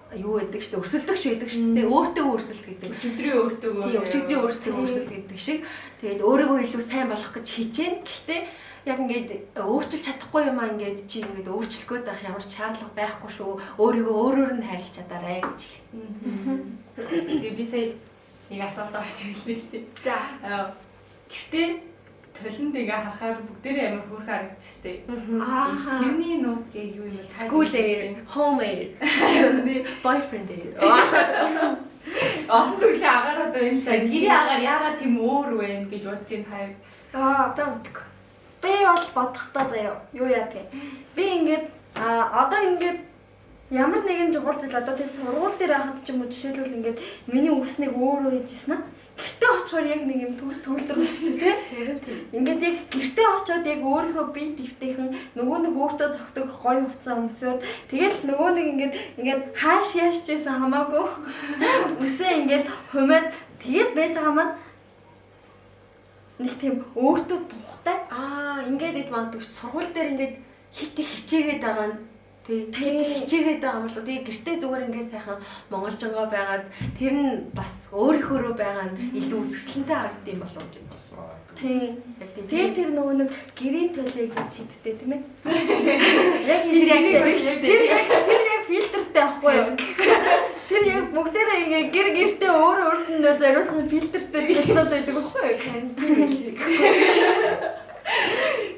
юу гэдэг шүү дээ, өрсөлдөгч байдаг шүү дээ, өөртөө өрсөлд гэдэг. Өчигдрийн өөртөө. Тийм, өчигдрийн өөртөө өрсөлд гэдэг шиг. Тэгээд өөрийгөө илүү сайн болох гэж хичээнэ. Гэхдээ яг ингээд өөрчилж чадахгүй юм аа ингээд чи ингээд өөрчлөх гээд байх ямар ч шаардлага байхгүй шүү. Өөрийгөө өөрөөр нь хайрлаж чадаарай гэж хэлээ. Тэгээ би сая нэг асуулт орж ирлээ шүү дээ. За. Гэртээ толинд ингээ харахаар бүгдээрээ амар хөөрхөн харагддаг шүү дээ. Аа. Тэрний нууц яг юу юм бэ? School air, home air, boyfriend air. Олон төрлийн агаарууд байна л та. Гэрийн агаар яагаад тийм өөр вэ гэж бодож байна та. Аа. Та мэдгүй. Би бол бодохдоо заяа юу яадаг юм. Би ингээд одоо ингээд ямар нэгэн чухал зүйл одоо тий сургууль дээр байхад ч юм уу жишээлбэл ингээд миний үснийг өөрөө хийжсэн аа. Гэртээ очихоор яг нэг юм төгс төгөлдөр болчихсон тий. Харин тийм. Ингээд яг гэртээ очиод яг өөрийнхөө бие дэвтэйхэн нөгөө нэг өөртөө зохидог гоё хувцас өмсөөд тэгэл нөгөө нэг ингээд ингээд хааш яаш ч байсан хамаагүй үсээ ингээд хумаад тэгээд байж байгаа маань нэг тийм өөртөө тухтай. Аа, ингээд иж магадгүй сургууль дээр ингээд хит их хичээгээд байгаа нь тий хичээгээд байгаа юм болов. Тэгээ гэртээ зүгээр ингээд сайхан монголжонгоо байгаад тэр нь бас өөрийнхөөрөө байгаа нь илүү үзэсгэлэнтэй харагдсан юм болов уу гэж байна. Тийм. Тэгээ тэр нөгөө нэг гэрийн төлөй гэж хидтэй тийм ээ. Яг тэр яг фильтртэй аахгүй юу? Тэр яг бүгдээрээ ингээ гэр гэртээ өөрөө өөрсөндөө зориулсан фильтртэй төлнөд байдаг аахгүй юу? Харин тийм л.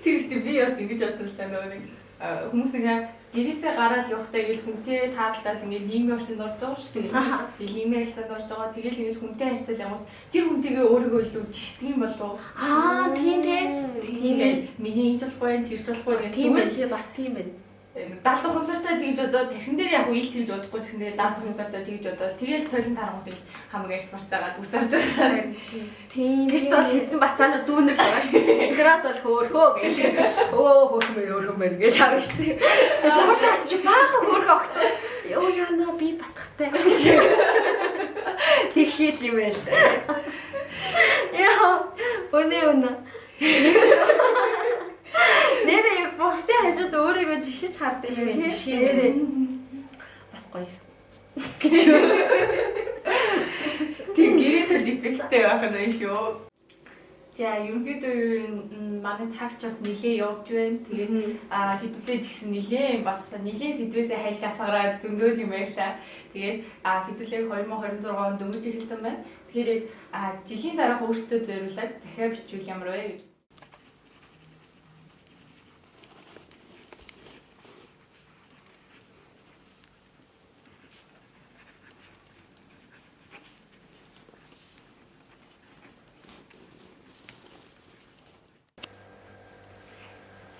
Тэр ихтэй би бас ингэж бодсон л та нөгөө нэг хүмүүс нэг гэрээсээ гараад явахдаа ингээл хүнтэй таарлаад ингээд нийгмийн орчинд орж байгаа шүү дээ. Тэгэл нийгмийн харилцаанд орж байгаа. Тэгэл ингээл хүнтэй харьцал яваад тэр хүнтэйгээ өөрийгөө илүү жишдэг юм болов. Аа, тийм тийм. Тэгэл миний энэ болохгүй байх, тэр болохгүй байх. Тийм байл бас тийм байна. Далд ухамсартай тэгж бодоод тархин дээр яг үйл тэгж бодохгүй ч гэсэн тэгэл далд ухамсартай тэгж бодоод тэгэл тойлон тарангууд ил хамаг ярьс марцаагаад үсээр заа. Тийм. Гэрт бол хэдэн бацаанууд дүүнер л байгаа шүү дээ. Эдгээс бол хөөрхөө гэл. Өө хөөрхөн мэн гэж харна шүү дээ. Сургууль дээр очиж баахан хөөрхөн огтоо. Ёо яана би батхтай гэж. Тэгэхэл юм байл та. Яа. Үнэ үнэ. Нэрээ бусдын хажууд өөрийгөө жишиж хардаг юм тийм жишээ. Бас гоё. Гэж. Тийм гэрээ төл эффекттэй байх нь шүү. За ерөнхийдөө манай цагч бас нилээ явж байна. Тэгээд хэдүүлээ ч гэсэн нилээ бас нилээн сэдвээсээ хайлж асгараад зөндөөл юм байлаа. Тэгээд хэдүүлээ 2026 онд дөнгөж эхэлсэн байна. Тэгэхээр яг жилийн дараах өөрсдөө зориулаад захиа бичвэл ямар вэ гэж.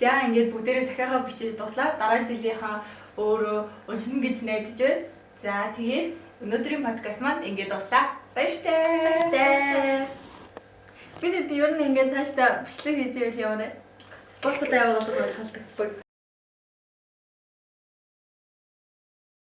За ингээд бүгдээрээ захиагаа бичиж дуслаа. Дараа жилийнхаа өөрөө уншина гэж найдаж байна. За тэгээд өнөөдрийн подкаст маань ингээд дуслаа. Баяртай. Баяртай. Бид ер нь ингээд цаашдаа бичлэг хийж ивэл ямар вэ? Спонсор байгууллага бол холдогддог.